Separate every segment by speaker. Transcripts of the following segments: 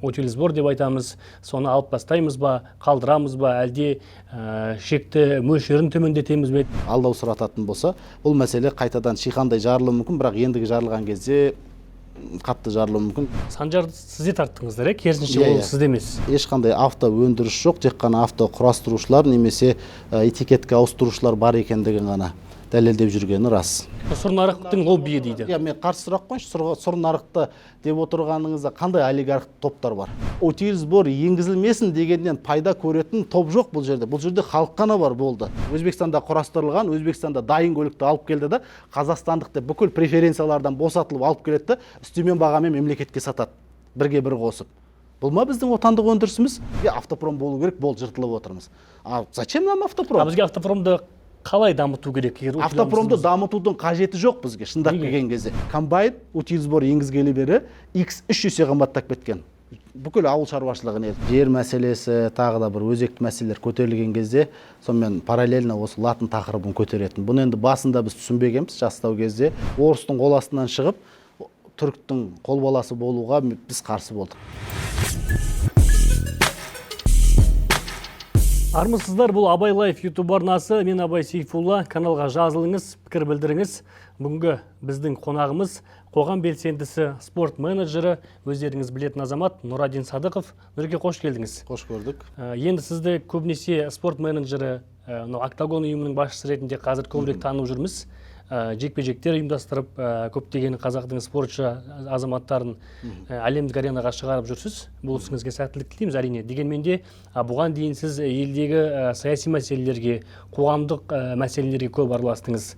Speaker 1: Утильсбор деп айтамыз, соны алып тастаймыз ба, қалдырамыз ба, әлде шекті мөлшерін төмендетеміз бе?
Speaker 2: Алдау сұрататын болса, бұл мәселе қайтадан шиқандай жарылуы мүмкін, бірақ ендігі жарылған кезде қатты жарылуы мүмкін.
Speaker 1: Санжарды сіз де тарттыңыздар, иә? Керісінше,
Speaker 2: Иә,
Speaker 1: ол
Speaker 2: иә.
Speaker 1: сізде емес.
Speaker 2: Ешқандай авто өндіріс жоқ, тек қана авто құрастырушылар немесе этикетка ауыстырушылар бар екендігін ғана дәлелдеп жүргені рас.
Speaker 1: Сұр нарықтың лоббиі дейді.
Speaker 2: Иә, мен қарсы сұрақ қояйыншы. Сұр нарықты деп отырғаныңызда қандай олигарх топтар бар? Утильсбор енгізілмесін дегеннен пайда көретін топ жоқ бұл жерде. Бұл жерде халық қана бар, болды. Өзбекстанда құрастырылған, Өзбекстанда дайын көлікті алып келді да, қазақстандық деп бүкіл преференциялардан босатылып алып келеді да, үстеме бағамен мемлекетке сатады. Бірге бір қосып. Бұл ма біздің отандық өндірісіміз? Е, автопром болу керек, болды, жыртылып отырмыз. А зачем нам автопром?
Speaker 1: А бізге автопромды қалай дамыту керек? Егер
Speaker 2: Автопромды дамытудың қажеті жоқ бізге, шындап
Speaker 1: Неге?
Speaker 2: келген кезде. Комбайн утильсбор енгізгелі бері x3 есе қымбаттап кеткен. Бүкіл ауыл шаруашылығы, жер мәселесі, тағы да бір өзекті мәселелер көтерілген кезде, сонымен параллельно осы латын тақырыбын көтеретін. Бұны енді басында біз түсінбегенбіз, жастау кезде. Орыстың қол астынан шығып, түріктің қол баласы болуға біз қарсы болдық.
Speaker 1: Армысыздар, бұл Абай Лайф YouTube арнасы. Мен Абай Сейфулла. Каналға жазылыңыз, пікір білдіріңіз. Бүгінгі біздің қонағымыз қоғам белсендісі, спорт менеджері, өздеріңіз білетін азамат Нұрадин Садықов. Нұреке, қош келдіңіз.
Speaker 2: Қош көрдік.
Speaker 1: Енді сізді көбінесе спорт менеджері, мынау Октагон ұйымының басшысы ретінде қазір көбірек танып жүрміз. Жекпе-жектер ұйымдастырып, көптеген қазақтың спортшы азаматтарын әлемдік аренаға шығарып жүрсіз. Бұл ісіңізге сәттілік тілейміз, әрине. Дегенмен де, бұған дейін сіз елдегі саяси мәселелерге, қоғамдық мәселелерге көп араластыңыз.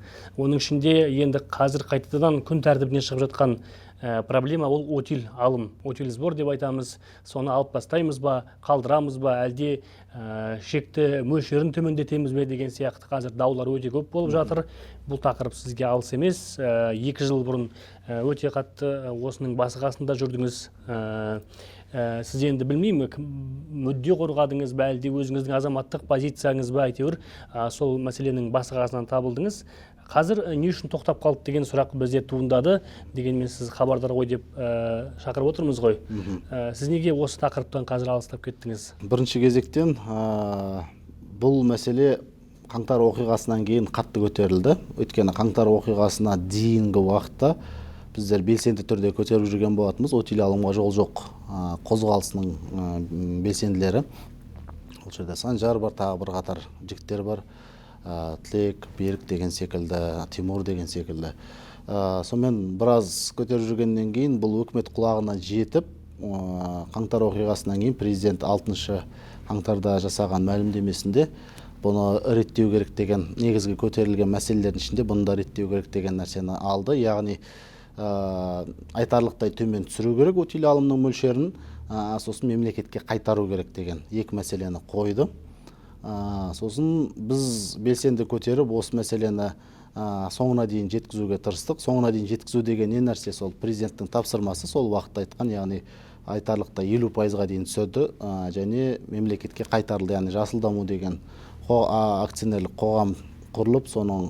Speaker 1: Оның ішінде енді қазір қайтадан күн тәртібіне шығып жатқан проблема ол утиль алым, утильсбор деп айтамыз, соны алып тастаймыз ба, қалдырамыз ба, әлде шекті мөлшерін төмендетеміз бе деген сияқты қазір даулар өте көп болып жатыр. Бұл тақырып сізге алыс емес. 2 жыл бұрын өте қатты осының басы қасында жүрдіңіз. Сіз енді білмеймін, мүдде қорғадыңыз ба, әлде өзіңіздің азаматтық позицияңыз ба, әйтеуір сол мәселенің басы қасынан табылдыңыз. Қазір не үшін тоқтап қалды деген сұрақ бізде туындады. Дегенмен сіз хабардар ғой деп шақырып отырмыз ғой. Сіз неге осы тақырыптан қазір алыстап кеттіңіз?
Speaker 2: Бірінші кезектен, бұл мәселе қаңтар оқиғасынан кейін қатты көтерілді. Өйткені қаңтар оқиғасына дейінгі уақытта біздер белсенді түрде көтеріп жүрген болатынбыз. Утиль алымға жол жоқ қозғалысының белсенділері. Ол жерде Санжар бар, тағы бір қатар жігіттер бар. Тілек, Берік деген секілді, Тимур деген секілді. Сонымен біраз көтеріп жүргеннен кейін бұл өкімет құлағына жетіп, қаңтар оқиғасынан кейін президент 6 қаңтарда жасаған мәлімдемесінде бұны реттеу керек деген, негізгі көтерілген мәселелердің ішінде бұны да реттеу керек деген нәрсені алды. Яғни, айтарлықтай төмен түсіру керек утиль алымның мөлшерін, сосын мемлекетке қайтару керек деген екі мәселені қойды. Сосын біз белсенді көтеріп осы мәселені, соңына дейін жеткізуге тырыстық. Соңына дейін жеткізу деген не нәрсе? Сол президенттің тапсырмасы сол уақытта айтқан, яғни айтарлықтай елу пайызға дейін түседі, және мемлекетке қайтарылды. Яғни жасыл даму деген акционерлік қоғам құрылып, соның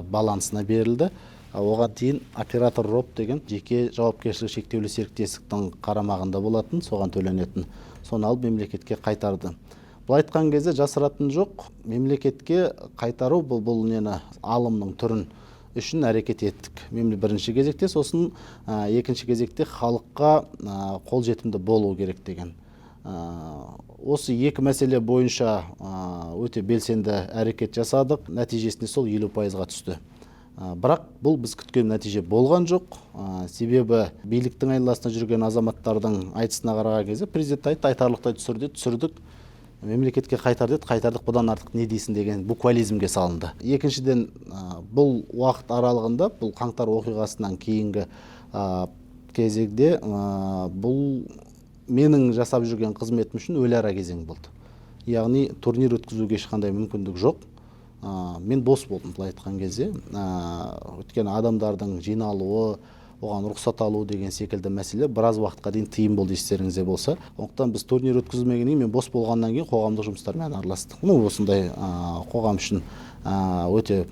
Speaker 2: балансына берілді. Оған дейін оператор РОП деген жеке жауапкершілігі шектеулі серіктестіктің қарамағында болатын, соған төленетін. Соны алып мемлекетке қайтарды. Былай айтқан кезде жасыратын жоқ, мемлекетке қайтару бұл нені алымның түрін үшін әрекет еттік. Бірінші кезекте, сосын, екінші кезекте халыққа, қолжетімді болу керек деген. Осы екі мәселе бойынша, өте белсенді әрекет жасадық. Нәтижесінде сол елу пайызға түсті. Бірақ бұл біз күткен нәтиже болған жоқ. Себебі биліктің айналасында жүрген азаматтардың айтысына қараған кезде президент айтты, айтарлықтай түсірді, түсірдік. Мемлекетке қайтар деді, қайтардық, бұдан артық не дейсің деген буквализмге салынды. Екіншіден, бұл уақыт аралығында, бұл қаңтар оқиғасынан кейінгі, кезеңде, бұл менің жасап жүрген қызметім үшін өліара кезең болды. Яғни турнир өткізуге ешқандай мүмкіндік жоқ. Мен бос болдым, былай айтқан кезде. Өйткені адамдардың жиналуы, оған рұқсат алу деген секілді мәселе біраз уақытқа дейін тыйым болды, естеріңізде болса. Сондықтан біз турнир өткізілмегеннен кейін, мен бос болғаннан кейін қоғамдық жұмыстармен араластық. Осындай, қоғам үшін, өте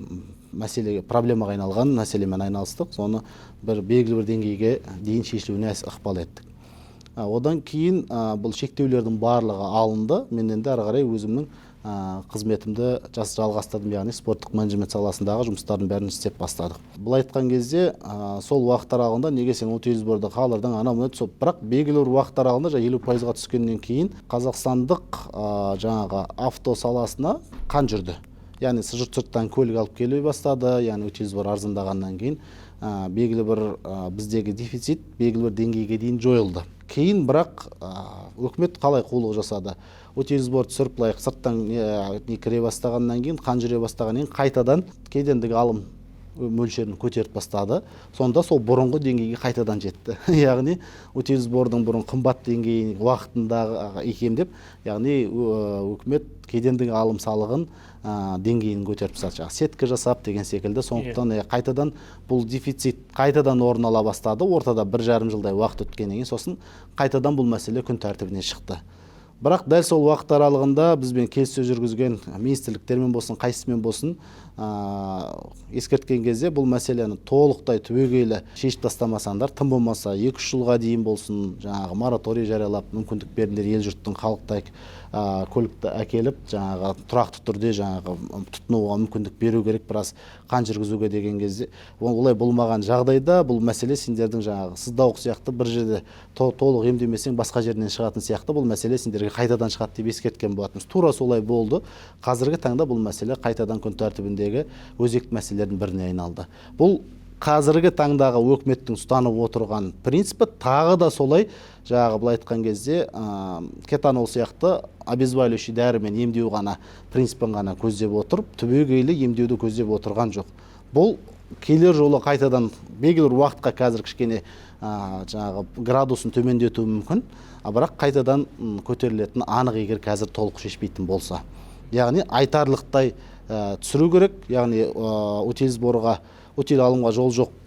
Speaker 2: мәселеге, проблемаға айналған мәселемен айналыстық. Соны бір белгілі бір деңгейге дейін шешілуіне ықпал еттік. Одан кейін бұл шектеулердің барлығы алынды. Мен енді ары қарай өзімнің қызметімді жалғастырдым, яғни спорттық менеджмент саласындағы жұмыстардың бәрін істеп бастадық. Былай айтқан кезде, сол уақыт аралығында неге сен утильсборды қалдырдың, анау мынау сол, бірақ белгілі бір уақыт аралығында жаңа 50%-ға түскеннен кейін қазақстандық жаңағы авто саласына қан жүрді. Яғни жұрт сырттан көлік алып келе бастады, яғни утильсбор арзандағаннан кейін белгілі бір біздегі дефицит белгілі бір деңгейге дейін жойылды. Кейін бірақ өкімет қалай қулық жасады? Утильсбор түсіріп, былай сырттан не кіре бастағаннан кейін, қан жүре бастағаннан кейін қайтадан кедендік алым мөлшерін көтеріп бастады. Сонда сол бұрынғы деңгейге қайтадан жетті. Яғни утильсбордың бұрын қымбат деңгейі уақытындағы икемдеп, яғни өкімет кедендік алым салығын деңгейін көтеріп тастады, жаңағы сетка жасап деген секілді. Сондықтан қайтадан бұл дефицит қайтадан орын ала бастады. Ортада 1,5 жылдай уақыт өткеннен кейін сосын қайтадан бұл мәселе күн тәртібіне шықты. Бірақ дәл сол уақыт аралығында бізбен келіссөз жүргізген министрліктермен болсын, қайсысымен болсын, ескерткен кезде, бұл мәселені толықтай түбегейлі шешіп тастамасаңдар, тым болмаса 2-3 жылға дейін болсын жаңағы мораторий жариялап, мүмкіндік беріңдер ел жұрттың халықтай көлікті әкеліп, жаңағы тұрақты түрде жаңағы тұтынуға мүмкіндік беру керек, біраз қан жүргізуге деген кезде, олай болмаған жағдайда бұл мәселе сендердің жаңағы сыздауық сияқты бір жерде толық емдемесең, басқа жерінен шығатын сияқты, бұл мәселе сендерге қайтадан шығады деп ескерткен болатынбыз. Тура солай болды. Қазіргі таңда бұл мәселе қайтадан күн тәртібіндегі өзекті мәселелердің біріне айналды. Бұл қазіргі таңдағы өкіметтің ұстанып отырған принципі тағы да солай, жаңағы былай айтқан кезде, кетанол сияқты обезболивающий дәрімен емдеу ғана принципін ғана көздеп отырып, түбегейлі емдеуді көздеп отырған жоқ. Бұл келер жолы қайтадан белгілі бір уақытқа қазір кішкене жаңағы градусын төмендетуі мүмкін, а бірақ қайтадан көтерілетіні анық, егер қазір толық шешпейтін болса. Яғни айтарлықтай түсіру керек, яғни утильсборға, утиль алымға жол жоқ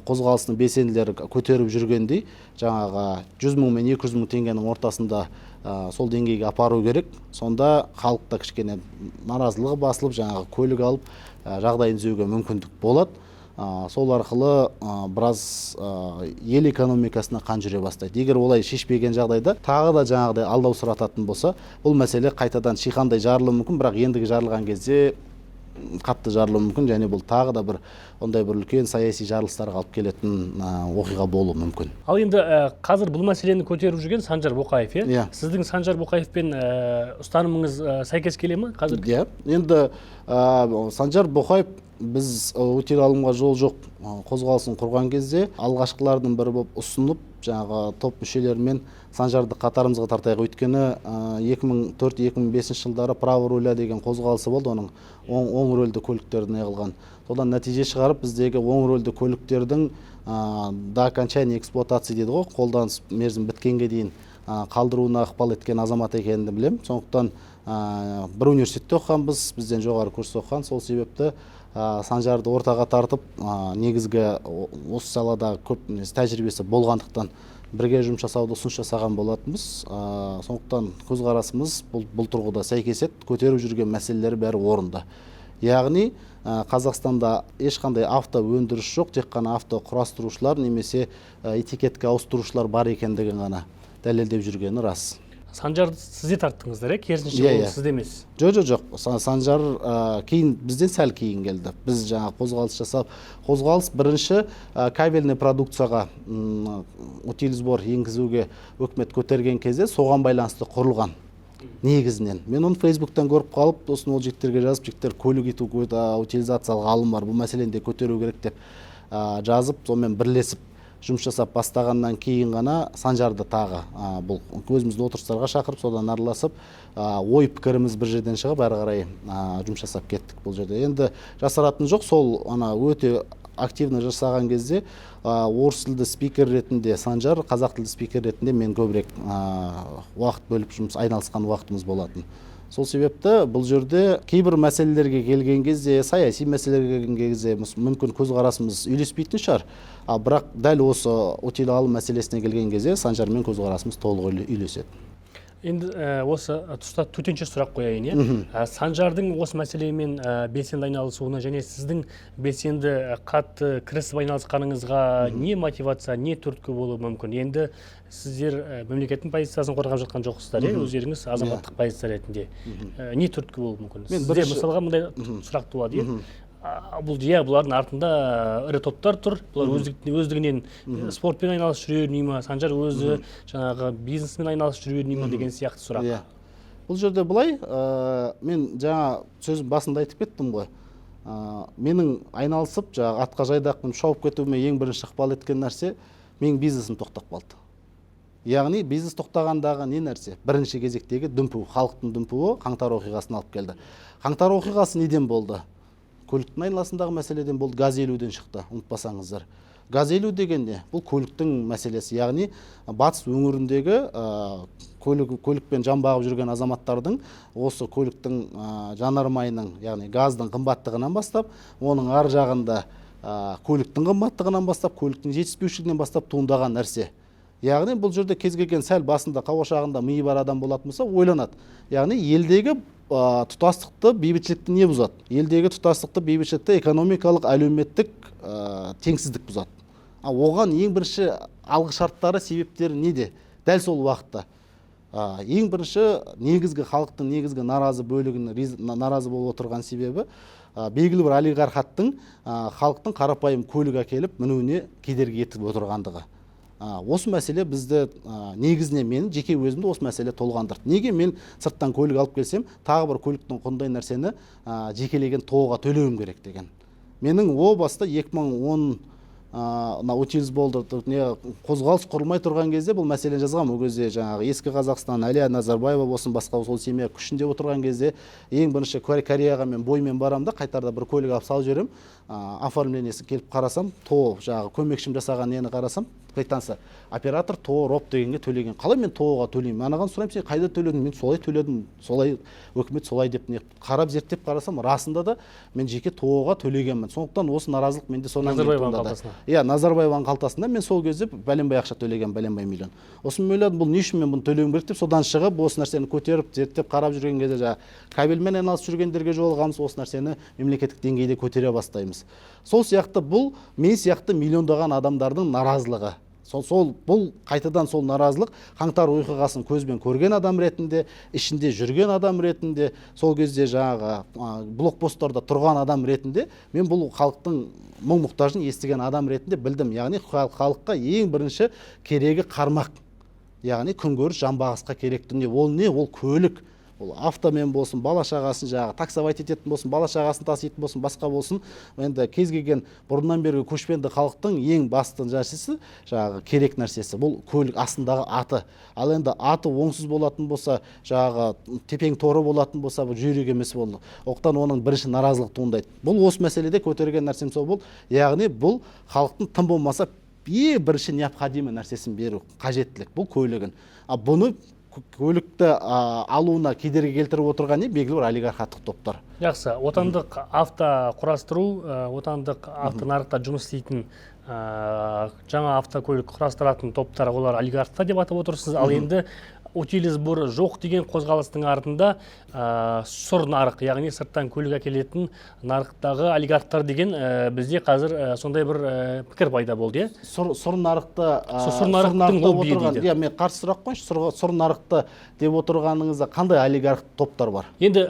Speaker 2: қозғалысының белсенділері көтеріп жүргендей, жаңағы 100 мың мен 200 мың теңгенің ортасында, сол деңгейге апару керек. Сонда халықта кішкене наразылығы басылып, жаңағы көлік алып, жағдайын түзеуге мүмкіндік болады. Сол арқылы біраз ел экономикасына қан жүре бастайды. Егер олай шешпеген жағдайда тағы да жаңағыдай алдау сұрататын болса, бұл мәселе қайтадан шиқандай жарылуы мүмкін, бірақ ендігі жарылған кезде қатты жарылуы мүмкін және бұл тағы да бір ондай бір үлкен саяси жарылыстарға алып келетін оқиға болуы мүмкін.
Speaker 1: Ал енді қазір бұл мәселені көтеріп жүрген Санжар Боқаев, иә?
Speaker 2: Иә.
Speaker 1: Сіздің Санжар Боқаевпен ұстанымыңыз сәйкес келе ма қазір?
Speaker 2: Иә, енді Санжар Боқаев біз утиль алымға жол жоқ қозғалысын құрған кезде алғашқылардың бірі болып ұсынып, жаңағы топ мүшелерімен Санжарды қатарымызға тартайық. Өйткені 2004-2005 жылдары «Право руля» деген қозғалысы болды, оның оң рөлді көліктерді неғылған. Содан нәтиже шығарып, біздегі оң рөлді көліктердің до окончания эксплуатации дейді ғой, қолданыс мерзім біткенге дейін қалдыруына ықпал еткен азамат екенін білемін. Сондықтан бір университетте оқығанбыз, бізден жоғары курс оқыған. Сол себепті Санжарды ортаға тартып, негізгі осы салада көп тәжірибесі болғандықтан, бірге жұмыс жасауды ұсыныс жасаған болатынбыз. Сондықтан көзқарасымыз бұл тұрғыда сәйкеседі, көтеріп жүрген мәселелер бәрі орынды. Яғни Қазақстанда ешқандай авто өндіріс жоқ, тек қана авто құрастырушылар немесе этикетка ауыстырушылар бар екендігін ғана дәлелдеп жүргені рас.
Speaker 1: Санжарды сіз де тарттыңыздар, иә? Керісінше,
Speaker 2: Иә,
Speaker 1: ол
Speaker 2: иә.
Speaker 1: сізде емес.
Speaker 2: Жоқ, Санжар кейін, бізден сәл кейін келді. Біз жаңа қозғалыс жасап, қозғалыс бірінші кабельный продукцияға утильсбор енгізуге өкімет көтерген кезде, соған байланысты құрылған негізінен. Мен оны Фейсбуктан көріп қалып, сосын ол жігіттерге жазып, жігіттер, көлік ету утилизациялық алым бар, бұл мәселені де көтеру керек деп жазып, сонымен бірлесіп жұмыс жасап бастағаннан кейін ғана Санжарды тағы бұл өзіміздің отырыстарға шақырып, содан араласып, ой пікіріміз бір жерден шығып, әрі қарай жұмыс жасап кеттік. Бұл жерде енді жасыратын жоқ, сол ана өте активно жасаған кезде орыс тілді спикер ретінде Санжар, қазақ тілді спикер ретінде мен көбірек уақыт бөліп жұмыс айналысқан уақытымыз болатын. Сол себепті бұл жерде кейбір мәселелерге келген кезде, саяси мәселелерге келген кезде мүмкін көзқарасымыз үйлеспейтін шығар, ал бірақ дәл осы утиль алым мәселесіне келген кезде Санжармен көзқарасымыз толық үйлеседі.
Speaker 1: Енді осы тұста төтенше сұрақ қояйын, иә. Санжардың осы мәселемен белсенді айналысуына және сіздің белсенді, қатты кірісіп айналысқаныңызға не мотивация, не түрткі болуы мүмкін? Енді сіздер мемлекеттің позициясын қорғап жатқан жоқсыздар, иә, өздеріңіз азаматтық позиция ретінде. Не түрткі болуы мүмкін?
Speaker 2: Мен
Speaker 1: Сізде мысалға мындай сұрақ туады, иә. Бұл, иә, бұлардың артында ірі топтар тұр, бұлар өздігінен спортпен айналысып жүре бермей ма, Санжар өзі жаңағы бизнеспен айналысып жүре бермей ма деген сияқты сұрақ.
Speaker 2: Иә, бұл жерде былай, мен жаңа сөзім басында айтып кеттім ғой, менің айналысып, жаңағы атқа жайдақ мініп шауып кетуіме ең бірінші ықпал еткен нәрсе — менің бизнесім тоқтап қалды. Яғни бизнес тоқтағандағы не нәрсе? Бірінші кезектегі дүмпу, халықтың дүмпуі қаңтар оқиғасын алып келді. Қаңтар оқиғасы неден болды? Көліктің айналасындағы мәселеден болды. ГАЗ 50-ден шықты, ұмытпасаңыздар. ГАЗ 50 деген не? Бұл көліктің мәселесі, яғни батыс өңіріндегі көлікпен жан бағып жүрген азаматтардың осы көліктің, жанармайының, яғни газдың қымбаттығынан бастап, оның ар жағында, көліктің қымбаттығынан бастап, көліктің жетіспеушілігінен бастап туындаған нәрсе. Яғни бұл жерде кез келген сәл басында, қауашағында миы бар адам болатын болса, ойланады. Яғни елдегі тұтастықты, бейбітшілікті не бұзады? Елдегі тұтастықты, бейбітшілікті экономикалық, әлеуметтік теңсіздік бұзады. А оған ең бірінші алғы шарттары, себептері неде? Дәл сол уақытта ең бірінші негізгі халықтың негізгі наразы бөлігінің наразы болып отырған себебі белгілі бір олигархаттың халықтың қарапайым көлік әкеліп мінуіне кедергі етіп отырғандығы. Осы мәселе бізді, негізінен мені, жеке өзімді осы мәселе толғандырды. Неге мен сырттан көлік алып келсем, тағы бір көліктің құнындай нәрсені жекелеген ТОО-ға төлеуім керек деген. Менің о баста 2010, мына утильсборды, не, қозғалыс құрылмай тұрған кезде бұл мәселені жазғанмын. Ол кезде жаңағы ескі Қазақстан, Әлия Назарбаева болсын, басқа сол семья күшінде отырған кезде ең бірінші Кореяға мен боймен барамын да, қайтарда бір көлік алып салып жіберемін. Оформлениесі келіп қарасам, ТОО жаңағы көмекшім жасаған нені қарасам, квитанция, оператор ТОО РОП дегенге төлеген. Қалай мен ТОО-ға төлеймін? Анаған сұраймын: «Сен қайда төледің?» «Мен солай төледім, солай өкімет солай деп». Не қарап, зерттеп қарасам, расында да мен жеке ТОО-ға төлегенмін. Сондықтан осы наразылық менде сонан кейін
Speaker 1: Назарбаеваның
Speaker 2: туындады.
Speaker 1: қалтасына.
Speaker 2: Иә, Назарбаеваның қалтасында мен сол кезде бәленбай ақша төлегенмін, бәленбай миллион. Сосын мен ойладым, бұл не үшін мен бұны төлеуім керек деп. Содан шығып, осы нәрсені көтеріп, зерттеп қарап жүрген кезде, жаңағы кабельмен айналысып жүргендерге жолығамыз, осы нәрсені мемлекеттік деңгейде көтере бастаймыз. Сол сияқты бұл мен сияқты миллиондаған адамдардың наразылығы. Сол бұл қайтадан сол наразылық қаңтар оқиғасын көзбен көрген адам ретінде, ішінде жүрген адам ретінде, сол кезде жаңағы блокпосттарда тұрған адам ретінде, мен бұл халықтың мұң мұқтажын естіген адам ретінде білдім. Яғни халыққа ең бірінші керегі қармақ, яғни күнкөріс, жан бағысқа керек дүние. Ол не? Ол көлік. Ол автомен болсын, бала шағасын жаңағы таксовать ететін болсын, бала шағасын таситын болсын, басқа болсын. Енді кез келген бұрыннан бергі көшпенді халықтың ең басты нәрсесі, жаңағы керек нәрсесі — бұл көлік, астындағы аты. Ал енді аты оңсыз болатын болса, жаңағы тепең торы болатын болса, бұл жүйрік емес болды. Оқтан оның бірінші наразылық туындайды. Бұл осы мәселеде көтерген нәрсем сол болды. Яғни бұл халықтың тым болмаса ең бірінші необходимый нәрсесін беру қажеттілік, бұл көлігін. А бұны көлікті алуына кедергі келтіріп отырған не? Белгілі бір олигархаттық топтар.
Speaker 1: Жақсы, отандық авто құрастыру, отандық автонарықта жұмыс істейтін, жаңа автокөлік құрастыратын топтар, олар олигархтар деп атап отырсыз. Ал енді утильсбор жоқ деген қозғалыстың артында сұр нарық, яғни сырттан көлік әкелетін нарықтағы олигархтар деген, бізде қазір сондай бір пікір пайда болды, иә.
Speaker 2: Сұр нарықта
Speaker 1: Сұр нарықтың
Speaker 2: нарықта
Speaker 1: лоббиі
Speaker 2: отырған
Speaker 1: дейді.
Speaker 2: Иә, мен қарсы сұрақ қояйыншы. Сұр нарықта деп отырғаныңызда қандай олигарх топтар бар?
Speaker 1: Енді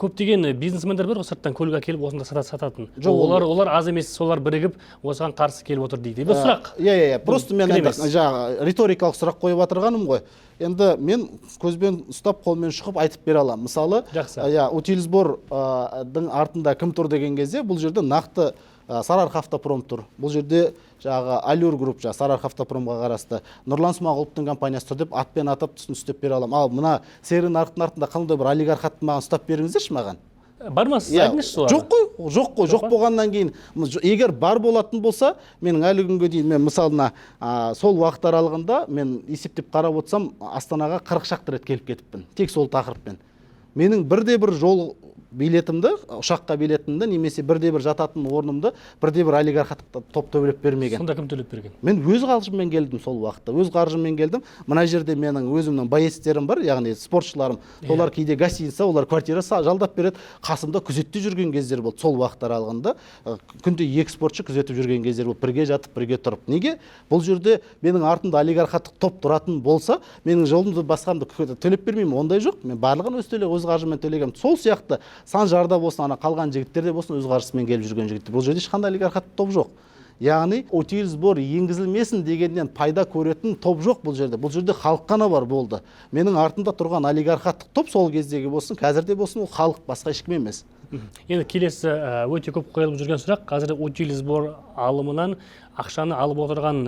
Speaker 1: көптеген бизнесмендер бар ғой, сырттан көлік әкеліп, осында сататын.
Speaker 2: Жоқ,
Speaker 1: Олар аз емес, солар бірігіп осыған қарсы келіп отыр дейді. Бұл сұрақ.
Speaker 2: Иә, просто мен
Speaker 1: пікір
Speaker 2: енді
Speaker 1: емес.
Speaker 2: жаңағы риторикалық сұрақ қойып отырғаным ғой. Енді мен көзбен ұстап, қолмен шұқып айтып бере аламын. Мысалы,
Speaker 1: Жақсы.
Speaker 2: иә, утильсбордың артында кім тұр деген кезде, бұл жерде нақты Сарыарқа автопром тұр. Бұл жерде жаңағы Алюр групп, жаңағы Сарыарқа автопромға қарасты Нұрлан Смағұловтың компаниясы тұр деп атпен атап, түсін түстеп бере аламын. Ал мына серый нарықтың артында қандай бір олигархатты маған ұстап беріңіздерші маған.
Speaker 1: Бар ма, сіз
Speaker 2: Иә,
Speaker 1: айтыңызшы соларды.
Speaker 2: Жоқ қой, жоқ қой, жоқ
Speaker 1: Па?
Speaker 2: болғаннан кейін егер бар болатын болса, менің әлі күнге дейін мен мысалына сол уақыт аралығында мен есептеп қарап отырсам, Астанаға 40 шақты рет келіп кетіппін. Тек сол тақырыппен. Менің бірде бір жол Билетімді, ұшаққа билетімді немесе бірде бір жататын орнымды бірде бір олигархаттық топ төлеп бермеген.
Speaker 1: Сонда кім төлеп берген?
Speaker 2: Мен өз қаржыммен келдім сол уақытта, өз қаржыммен келдім. Мына жерде менің өзімнің боецтерім бар, яғни спортшыларым. Олар кейде гостиница, олар квартира жалдап береді. Қасымда күзетте жүрген кездер болды сол уақыт аралығында. Күнде екі спортшы күзетіп жүрген кездер болды, бірге жатып, бірге тұрып. Неге? Бұл жерде менің артымда олигархаттық топ тұратын болса, менің жолымды, басқамды төлеп бермеймін, ондай жоқ. Мен барлығын өз қаржыммен төлегенмін. Сол сияқты Санжарда болсын, ана қалған жігіттер де болсын, өз қаржысымен келіп жүрген жігіттер. Бұл жерде ешқандай олигархаттық топ жоқ. Яғни утильсбор енгізілмесін дегеннен пайда көретін топ жоқ бұл жерде. Бұл жерде халық қана бар, болды. Менің артымда тұрған олигархаттық топ сол кездегі болсын, қазірде болсын, ол халық, басқа ешкім емес.
Speaker 1: Енді келесі өте көп қойылып жүрген сұрақ: қазір утильсбор алымынан ақшаны алып отырған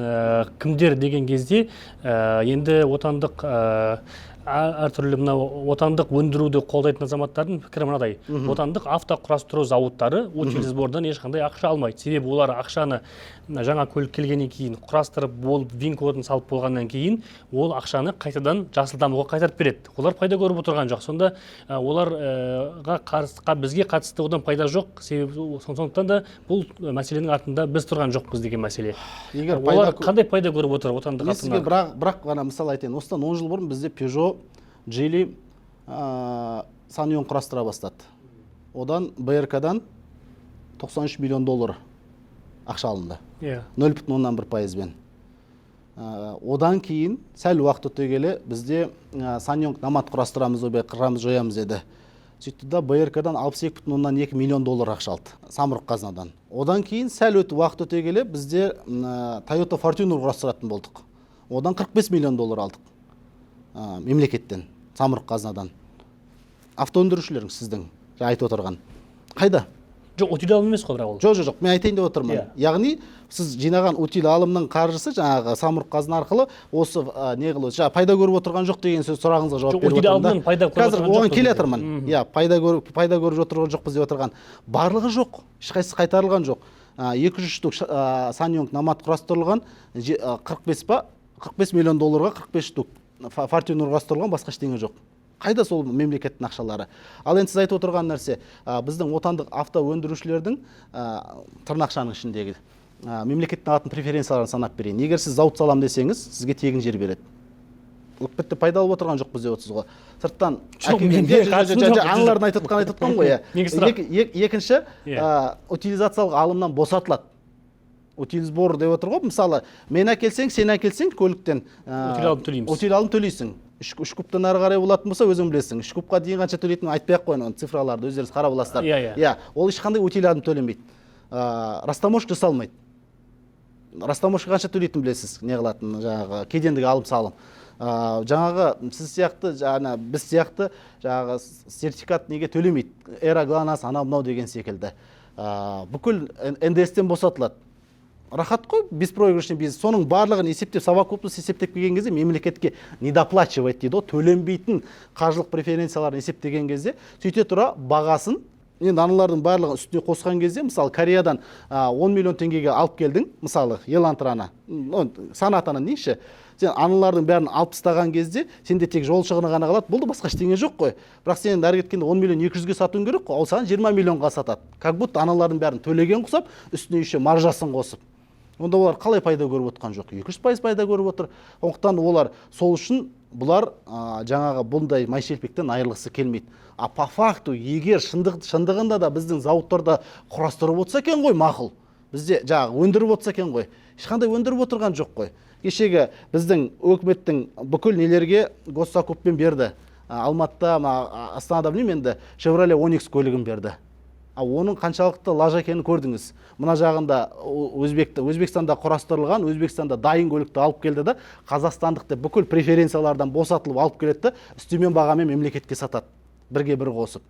Speaker 1: кімдер деген кезде, енді отандық әртүрлі мынау отандық өндіруді қолдайтын азаматтардың пікірі мынадай: отандық автоқұрастыру зауыттары утильсбордан ешқандай ақша алмайды, себебі олар ақшаны мына жаңа көлік келгеннен кейін, құрастырып болып, вин кодын салып болғаннан кейін, ол ақшаны қайтадан жасыл дамуға қайтарып береді, олар пайда көріп отырған жоқ. Сонда оларға қарсы, бізге қатысты одан пайда жоқ, себебі сондықтан да бұл мәселенің артында біз тұрған жоқпыз деген мәселе.
Speaker 2: Егер
Speaker 1: Олар
Speaker 2: пайда
Speaker 1: қандай пайда көріп отыр отандық
Speaker 2: Мен сізге
Speaker 1: автонарық?
Speaker 2: бірақ ғана мысал айтайын. Осыдан 10 жыл бұрын бізде Peugeot, Geely, SsangYong құрастыра бастады. Одан БРК-дан 93 миллион доллар ақша алынды. 0,1 пайызбен. Одан кейін сәл уақыт өте келе бізде SsangYong Nomad құрастырамыз, ойбай, қырамыз, жоямыз деді. Сөйтті да БРК-дан 62,2 миллион доллар ақша алды Самұрық Қазынадан. Одан кейін сәл уақыт өте келе бізде Toyota Fortuner құрастыратын болдық. Одан 45 миллион доллар алдық мемлекеттен, Самұрық Қазынадан. Автоөндірушілерің сіздің жаңа айтып отырған қайда?
Speaker 1: Жоқ, утиль алым емес қой бірақ ол.
Speaker 2: Жоқ, жоқ, жоқ, мен айтайын деп отырмын.
Speaker 1: Иә.
Speaker 2: Яғни сіз жинаған утиль алымның қаржысы жаңағы Самұрық Қазына арқылы осы не қылып, жаңа пайда көріп отырған жоқ деген сөз, сұрағыңызға жауап
Speaker 1: Жоқ,
Speaker 2: беріп
Speaker 1: утиль
Speaker 2: отырмын да.
Speaker 1: алымнан пайда көріп
Speaker 2: Қазір
Speaker 1: отырған
Speaker 2: оған
Speaker 1: жоқпыз
Speaker 2: келе
Speaker 1: дейді.
Speaker 2: жатырмын. Иә, пайда көріп отырған жоқпыз деп отырған. Барлығы жоқ, ешқайсысы қайтарылған жоқ. 200 штук SsangYong Nomad құрастырылған, 45 па, 45 миллион долларға 45 штук Fortuner құрастырылған, басқа ештеңе жоқ. Қайда сол мемлекеттің ақшалары? Ал енді сіз айтып отырған нәрсе, біздің отандық авто өндірушілердің, тырнақшаның ішіндегі мемлекеттің алатын преференцияларын санап берейін. Егер сіз зауыт саламын десеңіз, сізге тегін жер береді. Үкіметте пайда алып отырған жоқпыз деп отырсыз ғой. Сырттан
Speaker 1: Жоқ,
Speaker 2: әкелген-
Speaker 1: мен
Speaker 2: Жоқ, жоқ,
Speaker 1: қатысым
Speaker 2: жоқ,
Speaker 1: жоқ.
Speaker 2: жоқ, аналардың айтып отқан ғой, иә.
Speaker 1: Негізгі сұрақ.
Speaker 2: Екінші,
Speaker 1: Иә.
Speaker 2: Утилизациялық алымнан босатылады. Утильсбор деп отыр ғой, мысалы, мен әкелсең, сен әкелсең көліктен,
Speaker 1: Утиль алым төлейміз.
Speaker 2: Утиль алым төлейсің. Үш кубтан ары қарай болатын болса, өзің білесің. 3 кубқа дейін қанша төлейтінін айтпай ақ қояйын, оны цифраларды өздеріңіз қарап аласыздар.
Speaker 1: Иә, иә.
Speaker 2: Иә, ол ешқандай утиль алым төленбейді. Растаможка жасалмайды. Растаможка қанша төлейтінін білесіз, не қылатын, жаңағы кедендік алым салым. Жаңағы сіз сияқты, жаңа біз сияқты жаңағы сертификат неге төлемейді? Эра, ГЛОНАСС, анау мынау деген секілді. Бүкіл НДС-тен босатылады. Рахат қой, беспроигрышный бизнес. Соның барлығын есептеп, совокупность есептеп келген кезде, мемлекетке недоплачивать дейді ғой, төленбейтін қаржылық преференцияларын есептеген кезде, сөйте тұра бағасын енді аналардың барлығын үстіне қосқан кезде, мысалы, Кореядан 10 миллион теңгеге алып келдің, мысалы, Елантраны, Сонатаны неші, сен аналардың бәрін алып тастаған кезде сенде тек жол шығыны ғана қалады, болды, басқа ештеңе жоқ қой. Бірақ сен әрі кеткенде 10 миллион 200-ге сатуың керек қой, ал саған 20 миллионға сатады, как будто аналардың бәрін төлеген құсап, үстіне еще маржасын қосып. Онда олар қалай пайда көріп отқан жоқ? 200% пайда көріп отыр. Сондықтан олар сол үшін бұлар жаңағы бұндай майшелпектен айырылғысы келмейді. А по факту егер шындығында да біздің зауыттарда құрастырып отырса екен ғой, мақұл, бізде жаңағы өндіріп отырса екен ғой, ешқандай өндіріп отырған жоқ қой. Кешегі біздің өкіметтің бүкіл нелерге госзакуппен берді. Алматыда ма, Астанада, білмеймін енді, Chevrolet Onix көлігін берді. А оның қаншалықты лажа екенін көрдіңіз. Мына жағында Өзбекстанда құрастырылған, Өзбекстанда дайын көлікті алып келді да, қазақстандық деп бүкіл преференциялардан босатылып алып келеді да, үстеме бағамен мемлекетке сатады, бірге бір қосып.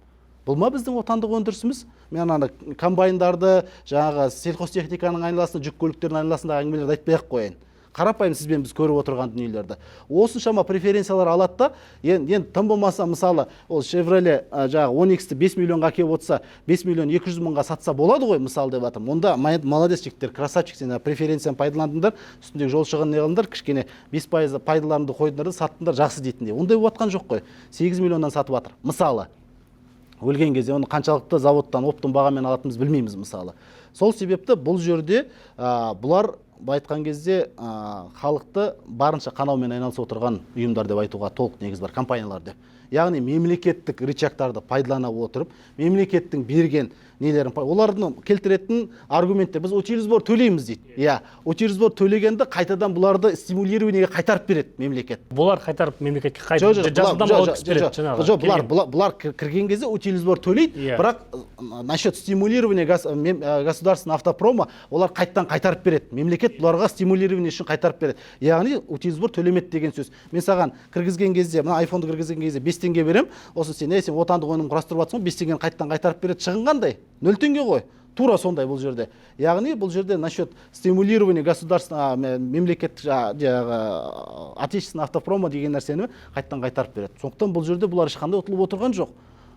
Speaker 2: Бұл ма біздің отандық өндірісіміз? Мен ана комбайндарды, жаңағы сельхозтехниканың айналасында, жүк көліктерінің айналасындағы әңгімелерді айтпай ақ қояйын. Қарапайым сізбен біз көріп отырған дүниелерді. Осыншама преференциялар алады да, енді тым болмаса, мысалы, ол Chevrolet жаңағы Onix'ті 5 миллионға әкеліп отырса, 5 миллион 200 мыңға сатса болады ғой, мысалы, деп жатырмын. Онда молодец, жігіттер, красавчик, сен преференцияны пайдаландыңдар, үстіндегі жол шығынын не қылдыңдар, кішкене 5% пайдаларыңды қойдыңдар да саттыңдар, жақсы дейтіндей. Ондай болып жатқан жоқ қой. 8 миллионнан сатып жатыр, мысалы. Өлген кезде оны қаншалықты заводтан оптом бағамен алатынымызды білмейміз, мысалы. Сол себепті бұл жерде бұлар, былай айтқан кезде, халықты барынша қанаумен айналысып отырған ұйымдар деп айтуға толық негіз бар, компаниялар деп. Яғни мемлекеттік рычагтарды пайдалана отырып, мемлекеттің берген нелерін, олардың келтіретін аргументтер: біз утильсбор төлейміз дейді. Иә, утильсбор төлегенде қайтадан бұларды стимулированиеге қайтарып береді мемлекет.
Speaker 1: Бұлар қайтарып мемлекетке
Speaker 2: Жоқ,
Speaker 1: қайтып
Speaker 2: жоқ,
Speaker 1: жазылдан
Speaker 2: жоқ,
Speaker 1: өткізіп береді
Speaker 2: жоқ,
Speaker 1: жаңағы
Speaker 2: жоқ, бұлар
Speaker 1: келген.
Speaker 2: Бұлар кірген кезде утильсбор төлейді, бірақ насчет стимулирования государственного автопрома олар қайтадан қайтарып береді. Мемлекет бұларға стимулирование үшін қайтарып береді. Яғни утильсбор төлемеді деген сөз. Мен саған кіргізген кезде, мына айфонды кіргізген кезде 5 теңге беремін, осы сен, сен отандық өнім құрастырып жатрсың ғой, 5 теңгені қайтадан қайтарып береді. Шығын қандай? 0 теңге ғой. Тура сондай бұл жерде. Яғни бұл жерде насчет стимулирования государственного, мемлекеттік жаңағы отечественного автопрома деген нәрсені қайтадан қайтарып береді. Сондықтан бұл жерде бұлар ешқандай ұтылып отырған жоқ.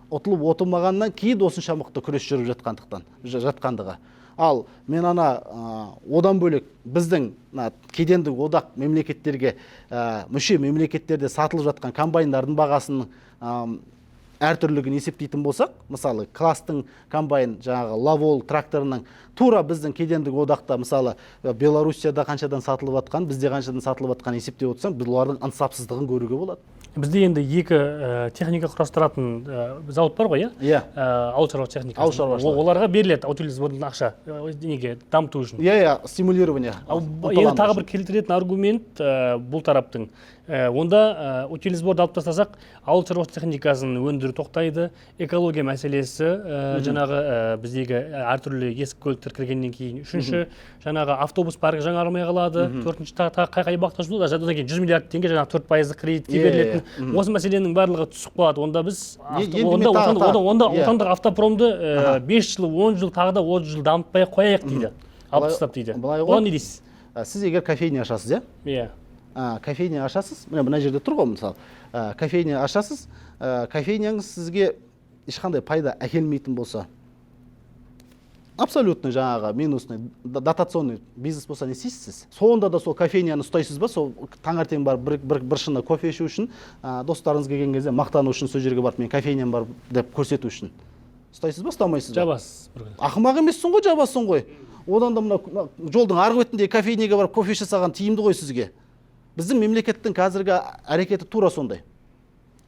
Speaker 2: Ұтылып отырмағаннан кейін осынша мықты күрес жүріп жатқандықтан жатқандығы. Ал мен ана одан бөлек біздің мына кедендік одақ мемлекеттерге, мүше мемлекеттерде сатылып жатқан комбайндардың бағасының әртүрлігін есептейтін болсақ, мысалы, класстың комбайн, жаңағы Ловол тракторының тура біздің кедендік одақта, мысалы, Белоруссияда қаншадан сатылып жатқан, бізде қаншадан сатылып жатқанын есептеп отырсаң, біз олардың ынсапсыздығын көруге болады.
Speaker 1: Бізде енді екі техника құрастыратын зауыт бар ғой, иә?
Speaker 2: Иә.
Speaker 1: Ауыл шаруашылық техникасы.
Speaker 2: Ауыл шаруашылығы.
Speaker 1: Оларға беріледі утильсбордан ақша неге, дамыту үшін.
Speaker 2: Иә, стимулирование.
Speaker 1: Ал енді тағы бір келтіретін аргумент бұл тараптың: онда утильсборды алып тастасақ, ауыл шаруашылық техникасын өндіру тоқтайды, экология мәселесі, жаңағы біздегі әртүрлі ескі көліктер кіргеннен кейін, үшінші, жаңағы автобус паркі жаңармай қалады, төртінші, тағы қай бағытта жұмыс, одан кейін 100 миллиард теңге жаңағы 4 пайыздық кредитке
Speaker 2: Иә,
Speaker 1: берілетін осы мәселенің барлығы түсіп қалады. Онда біз
Speaker 2: Енді
Speaker 1: онда
Speaker 2: мен тағы-
Speaker 1: онда
Speaker 2: иә.
Speaker 1: отандық автопромды 5 жыл, 10 жыл, тағы да 30 жыл дамытпай ақ қояйық дейді, алып тастап дейді.
Speaker 2: Былай ғой.
Speaker 1: Оған не дейсіз?
Speaker 2: Сіз егер кофейня ашасыз, иә?
Speaker 1: Иә.
Speaker 2: Кофейня ашасыз, міне, мына жерде тұр ғой, мысалы, кофейня ашасыз, кофейняңыз сізге ешқандай пайда әкелмейтін болса, абсолютно жаңағы минусный, дотационный бизнес болса, не істейсіз сіз? Сонда да сол кофейняны ұстайсыз ба? Сол таңертең барып бір шыны кофе ішу үшін, достарыңыз келген кезде мақтану үшін, сол жерге барып мен кофейням бар деп көрсету үшін ұстайсыз ба, ұстамайсыз ба?
Speaker 1: Жабасыз бір күні.
Speaker 2: Ақымақ емессің ғой, жабасың ғой. Одан да мына жолдың арғы бетіндегі кофейняға барып кофе іше салған тиімді ғой сізге. Біздің мемлекеттің қазіргі әрекеті тура сондай.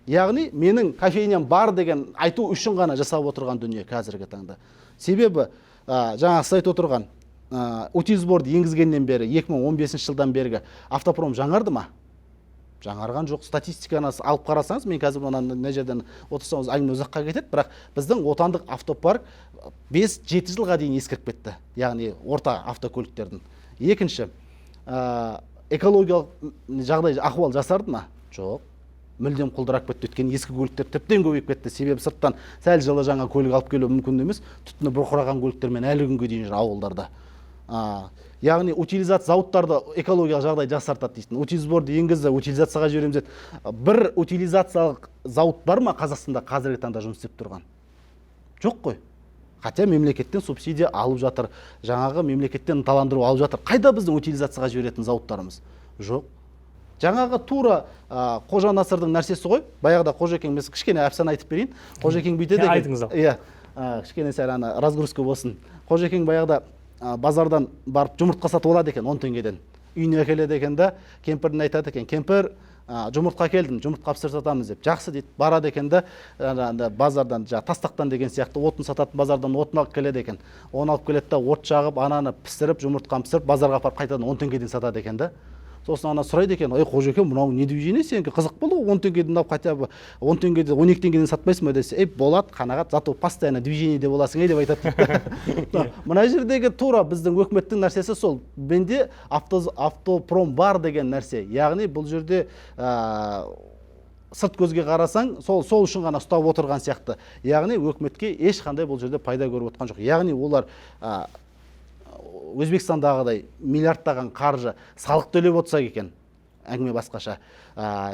Speaker 2: Яғни менің кофейням бар деген айту үшін ғана жасап отырған дүние қазіргі таңда. Себебі жаңағы сіз айтып отырған утильсборды енгізгеннен бері, 2015 жылдан бергі автопром жаңарды ма? Жаңарған жоқ. Статистиканы алып қарасаңыз, мен қазір мына жерден отырсаңыз, әңгіме ұзаққа кетеді, бірақ біздің отандық автопарк 5-7 жылға дейін ескіріп кетті, яғни орта автокөліктердің. Екінші, экологиялық жағдай, ахуал жасарды ма? Жоқ, мүлдем құлдырап кетті. Өйткені ескі көліктер тіптен көбейіп кетті, себебі сырттан сәл жылы жаңа көлік алып келу мүмкін емес, түтіні бұрқыраған көліктермен әлі күнге дейін жүр ауылдарда. Яғни утилизация зауыттарды экологиялық жағдай жақсартады дейтін, утильсборды енгізді, утилизацияға жібереміз деді. Бір утилизациялық зауыт бар ма Қазақстанда қазіргі таңда жұмыс істеп тұрған? Жоқ қой. Хотя мемлекеттен субсидия алып жатыр, жаңағы мемлекеттен ынталандыру алып жатыр. Қайда біздің утилизацияға жіберетін зауыттарымыз? Жоқ. Жаңағы тура Қожа Насырдың нәрсесі ғой баяғыда. Қожекең, мен кішкене әпсана айтып берейін. Қожекең бүйтеді екен.
Speaker 1: Айтыңыз ал.
Speaker 2: Иә, кішкене сәл ана разгрузка болсын. Қожекең баяғыда базардан барып жұмыртқа сатып алады екен 10 теңгеден. Үйіне әкеледі екен да, кемпіріне айтады екен: «Кемпір, жұмыртқа әкелдім, жұмыртқа пісіріп сатамыз», – деп. «Жақсы», – дейді. Барады екен да, ана базардан, жаңағы тастақтан деген сияқты отын сататын базардан отын алып келеді екен. Оны алып келеді да, от жағып, ананы пісіріп, жұмыртқаны пісіріп, базарға апарып, қайтадан 10 теңгеден сатады екен да. Сосын ана сұрайды екен: «Ей, Қожеке, мынау не движение сенікі, қызық болды ғой, 10 теңгеден алып, хотя бы 10 теңгеден, 12 теңгеден сатпайсың ба?» – десе, «Ей, болады, қанағат, зато постоянно движениеде боласың, ей», – деп айтады дейді. Мына жердегі тура біздің өкіметтің нәрсесі сол: менде автопром бар деген нәрсе. Яғни бұл жерде сырт көзге қарасаң, сол үшін ғана ұстап отырған сияқты. Яғни өкіметке ешқандай бұл жерде пайда көріп отқан жоқ. Яғни олар Өзбекстандағыдай миллиардтаған қаржы салық төлеп отырса екен, әңгіме басқаша.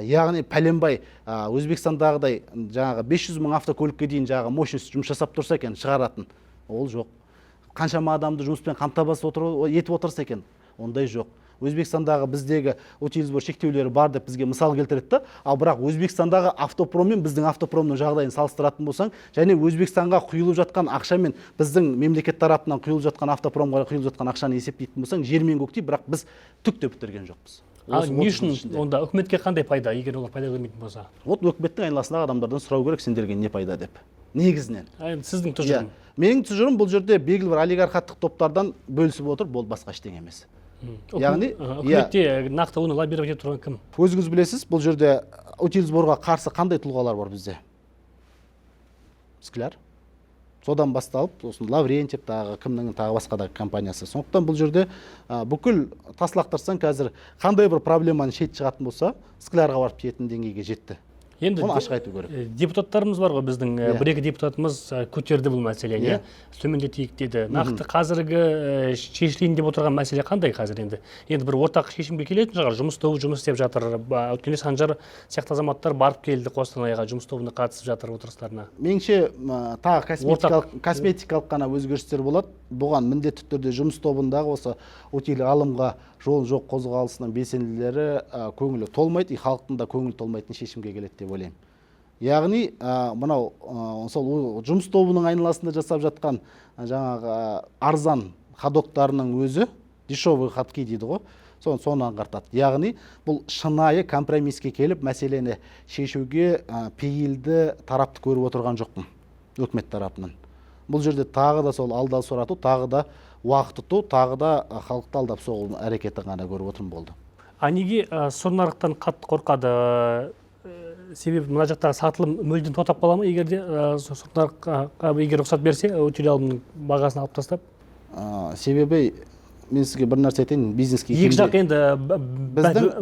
Speaker 2: Яғни пәленбай Өзбекстандағыдай жаңағы 500 мың автокөлікке дейін жаңағы мощность жұмыс жасап тұрса екен шығаратын, ол жоқ. Қаншама адамды жұмыспен қамтамасыз етіп отырса екен, ондай жоқ. Өзбекстандағы, біздегі утильсбор шектеулері бар деп бізге мысал келтіреді да. Ал бірақ Өзбекстандағы автопром мен біздің автопромның жағдайын салыстыратын болсаң және Өзбекстанға құйылып жатқан ақша мен біздің мемлекет тарапынан құйылып жатқан автопромға құйылып жатқан ақшаны есептейтін болсаң, жер мен көктей, бірақ біз түк те бітірген жоқпыз.
Speaker 1: А
Speaker 2: Осы
Speaker 1: не
Speaker 2: 30 жыл
Speaker 1: үшін
Speaker 2: ішінде.
Speaker 1: Онда үкіметке қандай пайда, егер олар пайда көрмейтін болса?
Speaker 2: Вот өкіметтің айналасындағы адамдардан сұрау керек, сендерге не пайда деп негізінен.
Speaker 1: А енді сіздің
Speaker 2: Иә.
Speaker 1: тұжырым?
Speaker 2: Менің тұжырым, бұл жерде белгілі бір олигархаттық топтардан бөлісіп отыр, болды, басқа ештеңе емес. Яғни, иә.
Speaker 1: Үкіметте нақты оны лоббировать етіп тұрған кім?
Speaker 2: Өзіңіз білесіз, бұл жерде утильсборға қарсы қандай тұлғалар бар бізде? Скляр, содан басталып, сосын Лаврентьев, тағы кімнің, тағы басқа да компаниясы. Сондықтан бұл жерде бүкіл тас лақтырсаң, қазір қандай бір проблеманың шеті шығатын болса, Склярға барып тиетін деңгейге жетті.
Speaker 1: Енді
Speaker 2: Оны ашық айту керек.
Speaker 1: Депутаттарымыз бар ғой біздің, бір екі депутатымыз көтерді бұл мәселені, иә, төмендетейік деді. Нақты қазіргі шешілейін деп отырған мәселе қандай қазір енді? Енді бір ортақ шешімге келетін шығар, жұмыс тобы жұмыс істеп жатыр. Өткенде Санжар сияқты азаматтар барып келді Қостанайға, жұмыс тобына қатысып жатыр отырыстарына.
Speaker 2: Меніңше, тағы косметикалық қана өзгерістер болады. Бұған міндетті түрде жұмыс тобындағы осы утиль алымға жол жоқ қозғалысының белсенділері көңілі толмайды и халықтың да көңілі толмайтын шешімге келеді деп ойлаймын. Яғни мынау сол жұмыс тобының айналасында жасап жатқан жаңағы арзан ходоктарының өзі, дешевый ходки дейді ғой, соны аңғартады. Яғни бұл шынайы компромисске келіп, мәселені шешуге пейілді тарапты көріп отырған жоқпын өкімет тарапынан. Бұл жерде тағы да сол алдау сұрату, тағы да уақыт ұту, тағы да халықты алдап соғу әрекетін ғана көріп отырмын, болды.
Speaker 1: А неге сұр нарықтан қатты қорқады? Себебі мына жақтағы сатылым мүлдем тоқтап қала ма, егер де сұр нарыққа егер рұқсат берсе, утиль алымның бағасын алып тастап?
Speaker 2: Себебі мен сізге бір нәрсе айтайын, бизнеске
Speaker 1: Екі жақ енді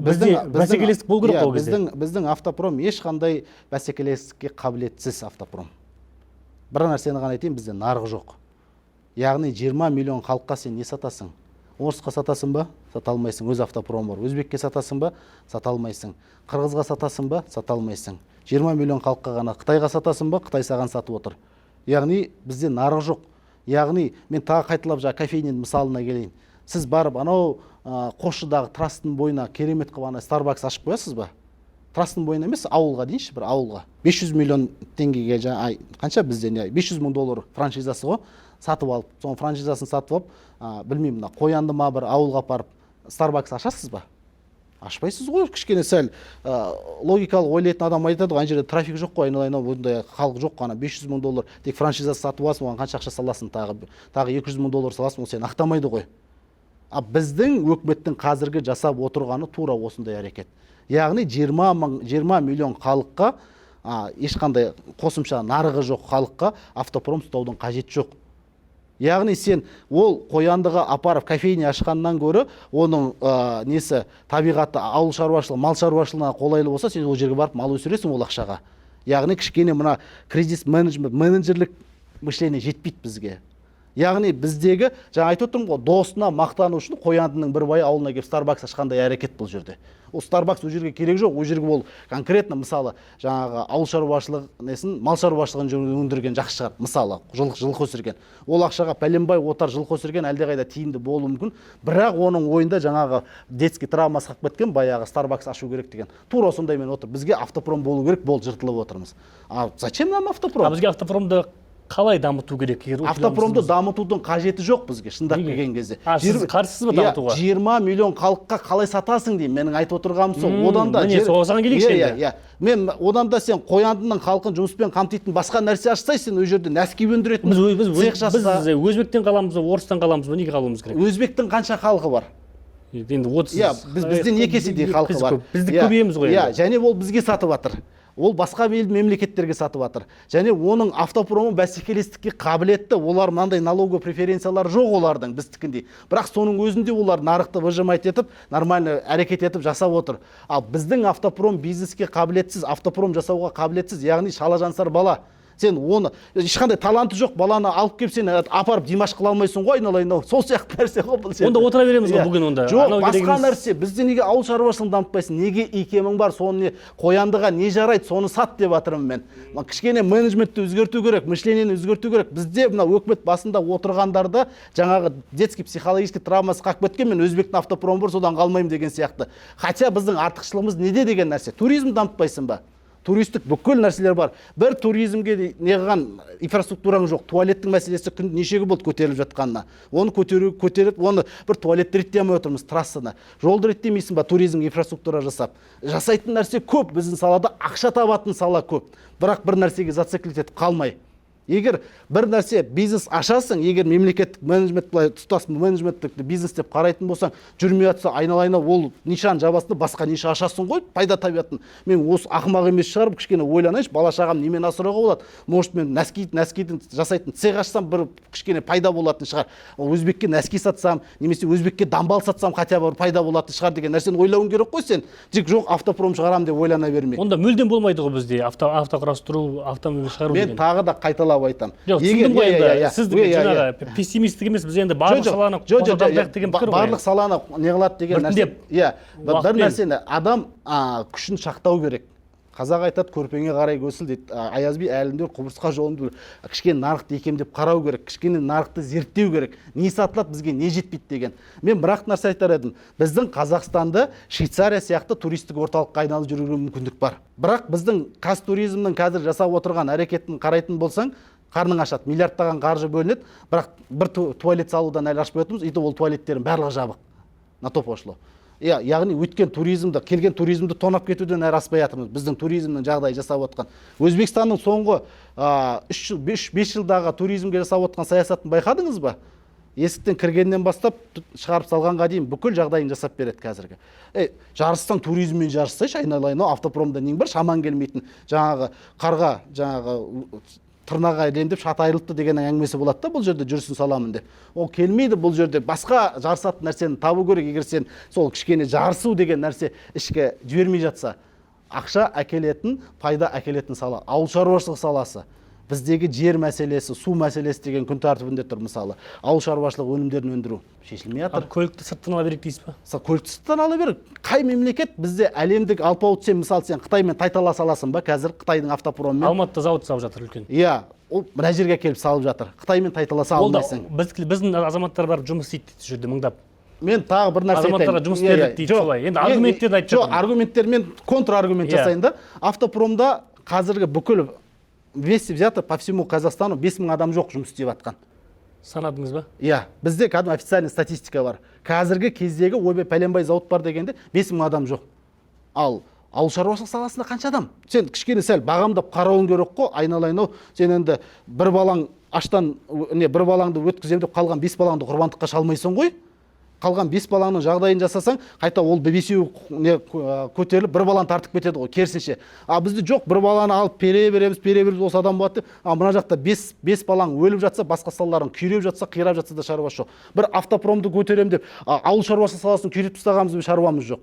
Speaker 1: бізде бәсекелестік болу керек қой ол кезде.
Speaker 2: Біздің автопром ешқандай бәсекелестікке қабілетсіз автопром. Бір нәрсені ғана айтайын, бізде нарық жоқ. Яғни 20 миллион халыққа сен не сатасың? Орысқа сатасың ба? Сата алмайсың, өз автопром бар. Өзбекке сатасың ба? Сата алмайсың. Қырғызға сатасың ба? Сата алмайсың. 20 миллион халыққа ғана. Қытайға сатасың ба? Қытай саған сатып отыр. Яғни бізде нарық жоқ. Яғни мен тағы қайталап жаңа кофейняның мысалына келейін. Сіз барып анау Қосшыдағы трассының бойына керемет қылып ана Starbucks ашып қоясыз ба? Трассының бойына емес, ауылға дейінші, бір ауылға 500 миллион теңгеге жаңа, ай, қанша бізде, не, 500 мың доллар франшизасы ғой, сатып алып, соның франшизасын сатып алып, білмеймін, мына Қоянды ма, бір ауылға апарып Starbucks ашасыз ба? Ашпайсыз ғой. Кішкене сәл логикалық ойлайтын адам айтады ғой, ана жерде трафик жоқ қой, айналайын ау, ондай халық жоқ қой, ана 500 мың доллар тек франшиза сатып аласың, оған қанша ақша саласың, тағы 200 мың доллар саласың, ол сені ақтамайды ғой. А біздің өкіметтің қазіргі жасап отырғаны тура осындай әрекет. Яғни 20 мың, 20 миллион халыққа, ешқандай қосымша нарығы жоқ халыққа автопром ұстаудың қажеті жоқ. Яғни сен ол Қояндыға апарып кофейня ашқаннан гөрі, оның несі, табиғаты, ауыл шаруашылығы, мал шаруашылығына қолайлы болса, сен ол жерге барып мал өсіресің ол ақшаға. Яғни кішкене мына кризис менеджмент, менеджерлік мышление жетпейді бізге. Яғни біздегі, жаңа айтып отырмын ғой, досына мақтану үшін Қояндының бір байы ауылына келіп Starbucks ашқандай әрекет бұл жерде. Ол Starbucks ол жерге керек жоқ, ол жерге ол конкретно, мысалы, жаңағы ауыл шаруашылық несін, мал шаруашылығын өндірген жақсы шығар, мысалы, жылқы өсірген. Ол ақшаға пәленбай отар жылқы өсірген әлдеқайда тиімді болуы мүмкін, бірақ оның ойында жаңағы детский травмасы қалып кеткен, баяғы Starbucks ашу керек деген. Тура сондаймен отыр. Бізге автопром болу керек, болды, жыртылып отырмыз. А зачем нам автопром?
Speaker 1: А бізге автопромды қалай дамыту керек, егер утиль
Speaker 2: Автопромды
Speaker 1: алымсыз?
Speaker 2: дамытудың қажеті жоқ бізге, шындап
Speaker 1: Неге?
Speaker 2: келген кезде.
Speaker 1: А, сіз қарсысыз ба
Speaker 2: Иә,
Speaker 1: дамытуға?
Speaker 2: 20 миллион халыққа қалай сатасың деймін, менің айтып отырғаным сол. Одан да
Speaker 1: Міне, соған келейікші
Speaker 2: Иә,
Speaker 1: енді.
Speaker 2: иә, иә. Мен одан да сен Қояндының халқын жұмыспен қамтитын басқа нәрсе ашсай, сен ол жерде нәски өндіретін
Speaker 1: Біз
Speaker 2: цех жасаса.
Speaker 1: біз өзбектен қаламыз ба, орыстан қаламыз ба, неге қалуымыз керек?
Speaker 2: Өзбектің қанша халқы бар?
Speaker 1: Енді 30.
Speaker 2: Иә, бізден екі еседей халқы бар.
Speaker 1: Біз бізді
Speaker 2: Иә,
Speaker 1: көбейеміз ғой
Speaker 2: иә,
Speaker 1: енді.
Speaker 2: Және ол бізге сатып жатыр. Ол басқа ел мемлекеттерге сатып жатыр. Және оның автопромы бәсекелестікке қабілетті. Олар мынандай налоговый преференциялар жоқ олардың біздікіндей. Бірақ соның өзінде олар нарықты выжимать етіп, нормально әрекет етіп жасап отыр. Ал біздің автопром бизнеске қабілетсіз, автопром жасауға қабілетсіз, яғни шала жансар бала. Сен оны ешқандай таланты жоқ баланы алып келіп, сен апарып Димаш қыла алмайсың ғой, айналайын ау. Сол сияқты нәрсе ғой бұл жерде.
Speaker 1: Онда отыра береміз ғой
Speaker 2: Иә.
Speaker 1: бүгін онда.
Speaker 2: Жоқ,
Speaker 1: Анау керек
Speaker 2: басқа
Speaker 1: емес.
Speaker 2: нәрсе. Бізде неге ауыл шаруашылығын дамытпайсың? Неге икемің бар, соны не қояндыға не жарайды, соны сат деп жатырмын мен. Мына кішкене менеджментті өзгерту керек, мышление ні өзгерту керек. Бізде мына өкімет басында отырғандарда жаңағы детский психологический травмасы қалып кеткен, мен өзбектің автопромы бар, содан қалмаймын деген сияқты. Хотя біздің артықшылығымыз неде деген нәрсе? Туризм дамытпайсың ба? Туристік бүкіл нәрселер бар. Бір туризмге де не қылған инфраструктураң жоқ. Туалеттің мәселесі күн неше күн болды көтеріліп жатқанына. Оны көтеру, көтеріп, оны бір туалетті реттей алмай отырмыз, трассаны. Жолды реттемейсің ба, туризм инфраструктура жасап. Жасайтын нәрсе көп, біздің салада ақша табатын сала көп. Бірақ бір нәрсеге зациклить етіп қалмай. Егер бір нәрсе бизнес ашасың, егер мемлекеттік менеджмент былай тұтас менеджменттік бизнес деп қарайтын болсаң, жүрмей жатса, айналайын, ол нишаны жабасың да басқа ниша ашасың ғой, пайда табатын. Мен осы ақымақ емес шығармын, кішкене ойланайыншы, бала шағам немен асырауға болады? Может, мен носки дің жасайтын цех ашсам, бір кішкене пайда болатын шығар. Ол өзбекке носки сатсам, немесе өзбекке дамбал сатсам, хотя бы бір пайда болатын шығар деген нәрсені ойлауың керек қой сен. Тек жоқ, автопром шығарамын деп ойлана бермей.
Speaker 1: Онда мүлдем болмайды ғой бізде автоқұрастыру, автомобиль шығару
Speaker 2: Мен
Speaker 1: деген.
Speaker 2: тағы да қайталап айтамын.
Speaker 1: Жоқ,
Speaker 2: Егер-
Speaker 1: түсіндім ғой
Speaker 2: иә,
Speaker 1: енді.
Speaker 2: иә, иә.
Speaker 1: Сіздікі
Speaker 2: Иә, иә,
Speaker 1: жаңағы пессимистік емес, біз енді барлық
Speaker 2: Жоқ,
Speaker 1: саланы
Speaker 2: жоқ,
Speaker 1: қоса
Speaker 2: жоқ,
Speaker 1: дамытайық деген пікір ғой.
Speaker 2: Барлық саланы не қылады деген нәрсе.
Speaker 1: Біртіндеп.
Speaker 2: Иә, бір
Speaker 1: Уақытпен.
Speaker 2: нәрсені адам күшін шақтау керек. Қазақ айтады, көрпеңе қарай көсіл дейді. Аяз би әлімдер құмырсқа жолын білу. Кішкене нарықты икемдеп қарау керек, кішкене нарықты зерттеу керек. Не сатылады, бізге не жетпейді деген. Мен бір ақ нәрсе айтар едім. Біздің Қазақстанды Швейцария сияқты туристік орталыққа айналып жүруге мүмкіндік бар. Бірақ біздің Қазтуризмнің қазір жасап отырған әрекетін қарайтын болсаң, қарның ашады, миллиардтаған қаржы бөлінеді, бірақ бір туалет салудан әлі ашпай отырмыз, и то ол туалеттердің барлығы жабық. На то пошло. Иә, яғни өткен туризмді, келген туризмді тонап кетуден әрі аспай жатырмыз. Біздің туризмнің жағдайы жасап отқан. Өзбекстанның соңғы, үш жыл, бес жылдағы туризмге жасап отқан саясатын байқадыңыз ба? Есіктен кіргеннен бастап шығарып салғанға дейін бүкіл жағдайын жасап береді қазіргі. Ей, жарыссаң туризммен жарыссайшы, айналайын, ау, автопромда нең бар, шаман келмейтін, жаңағы қарға, жаңағы тырнаға ілем деп шат айырылыпты деген әңгімесі болады да, бұл жерде жүрсін саламын деп. Ол келмейді, бұл жерде басқа жарысатын нәрсені табу керек. Егер сен сол кішкене жарысу деген нәрсе ішкі жібермей жатса, ақша әкелетін, пайда әкелетін сала, ауыл шаруашылық саласы. Біздегі жер мәселесі, су мәселесі деген күн тәртібінде тұр мысалы. Ауыл шаруашылық өнімдерін өндіру шешілмей жатыр.
Speaker 1: Ал көлікті сырттан ала берейік дейсіз ба?
Speaker 2: Сол көлікті сырттан ала бер. Қай мемлекет бізде әлемдік алпауыт, сен мысалы сен Қытаймен тайталаса аласың ба қазір Қытайдың автопромымен?
Speaker 1: Алматыда зауыт салып жатыр үлкен.
Speaker 2: Иә, ол мына жерге келіп салып жатыр. Қытаймен тайталаса
Speaker 1: Ол да
Speaker 2: алмайсың.
Speaker 1: Біздің азаматтар барып жұмыс істейді дейді сол жерде мыңдап.
Speaker 2: Мен тағы бір нәрсе
Speaker 1: Азаматтарға
Speaker 2: айтайын.
Speaker 1: жұмыс
Speaker 2: Иә,
Speaker 1: бердік
Speaker 2: иә.
Speaker 1: дейді
Speaker 2: Жоқ,
Speaker 1: солай. Енді аргументтерді айтып
Speaker 2: жоқ,
Speaker 1: жатырмын.
Speaker 2: Аргументтермен контраргумент
Speaker 1: Иә.
Speaker 2: жасайын да. Автопромда қазіргі бүкіл вместе взято по всему Казахстану 5000 адам жоқ жұмыс істеп жатқан.
Speaker 1: Санадыңыз ба?
Speaker 2: Иә, бізде кәдімгі официальный статистика бар. Қазіргі кездегі ойбай пәленбай зауыт бар дегенде 5000 адам жоқ. Ал ауыл шаруашылық саласында қанша адам? Сен кішкене сәл бағамдап қарауың керек қой, айналайын ау. Сен енді бір балаң аштан, не, бір балаңды өткіземін деп қалған 5 балаңды құрбандыққа шалмайсың ғой. Қалған 5 балаңның жағдайын жасасаң, қайта ол бесеуі не, көтеріліп бір баланы тартып кетеді ғой, керісінше. А бізде жоқ, бір баланы алып бере береміз, бере береміз, осы адам болады деп. А мына жақта 5 балаң өліп жатса, басқа салаларың күйреп жатса, қирап жатса да шаруасы жоқ. Бір автопромды көтеремін деп, ауыл шаруашылық саласын күйретіп тастағанымыз шаруамыз жоқ.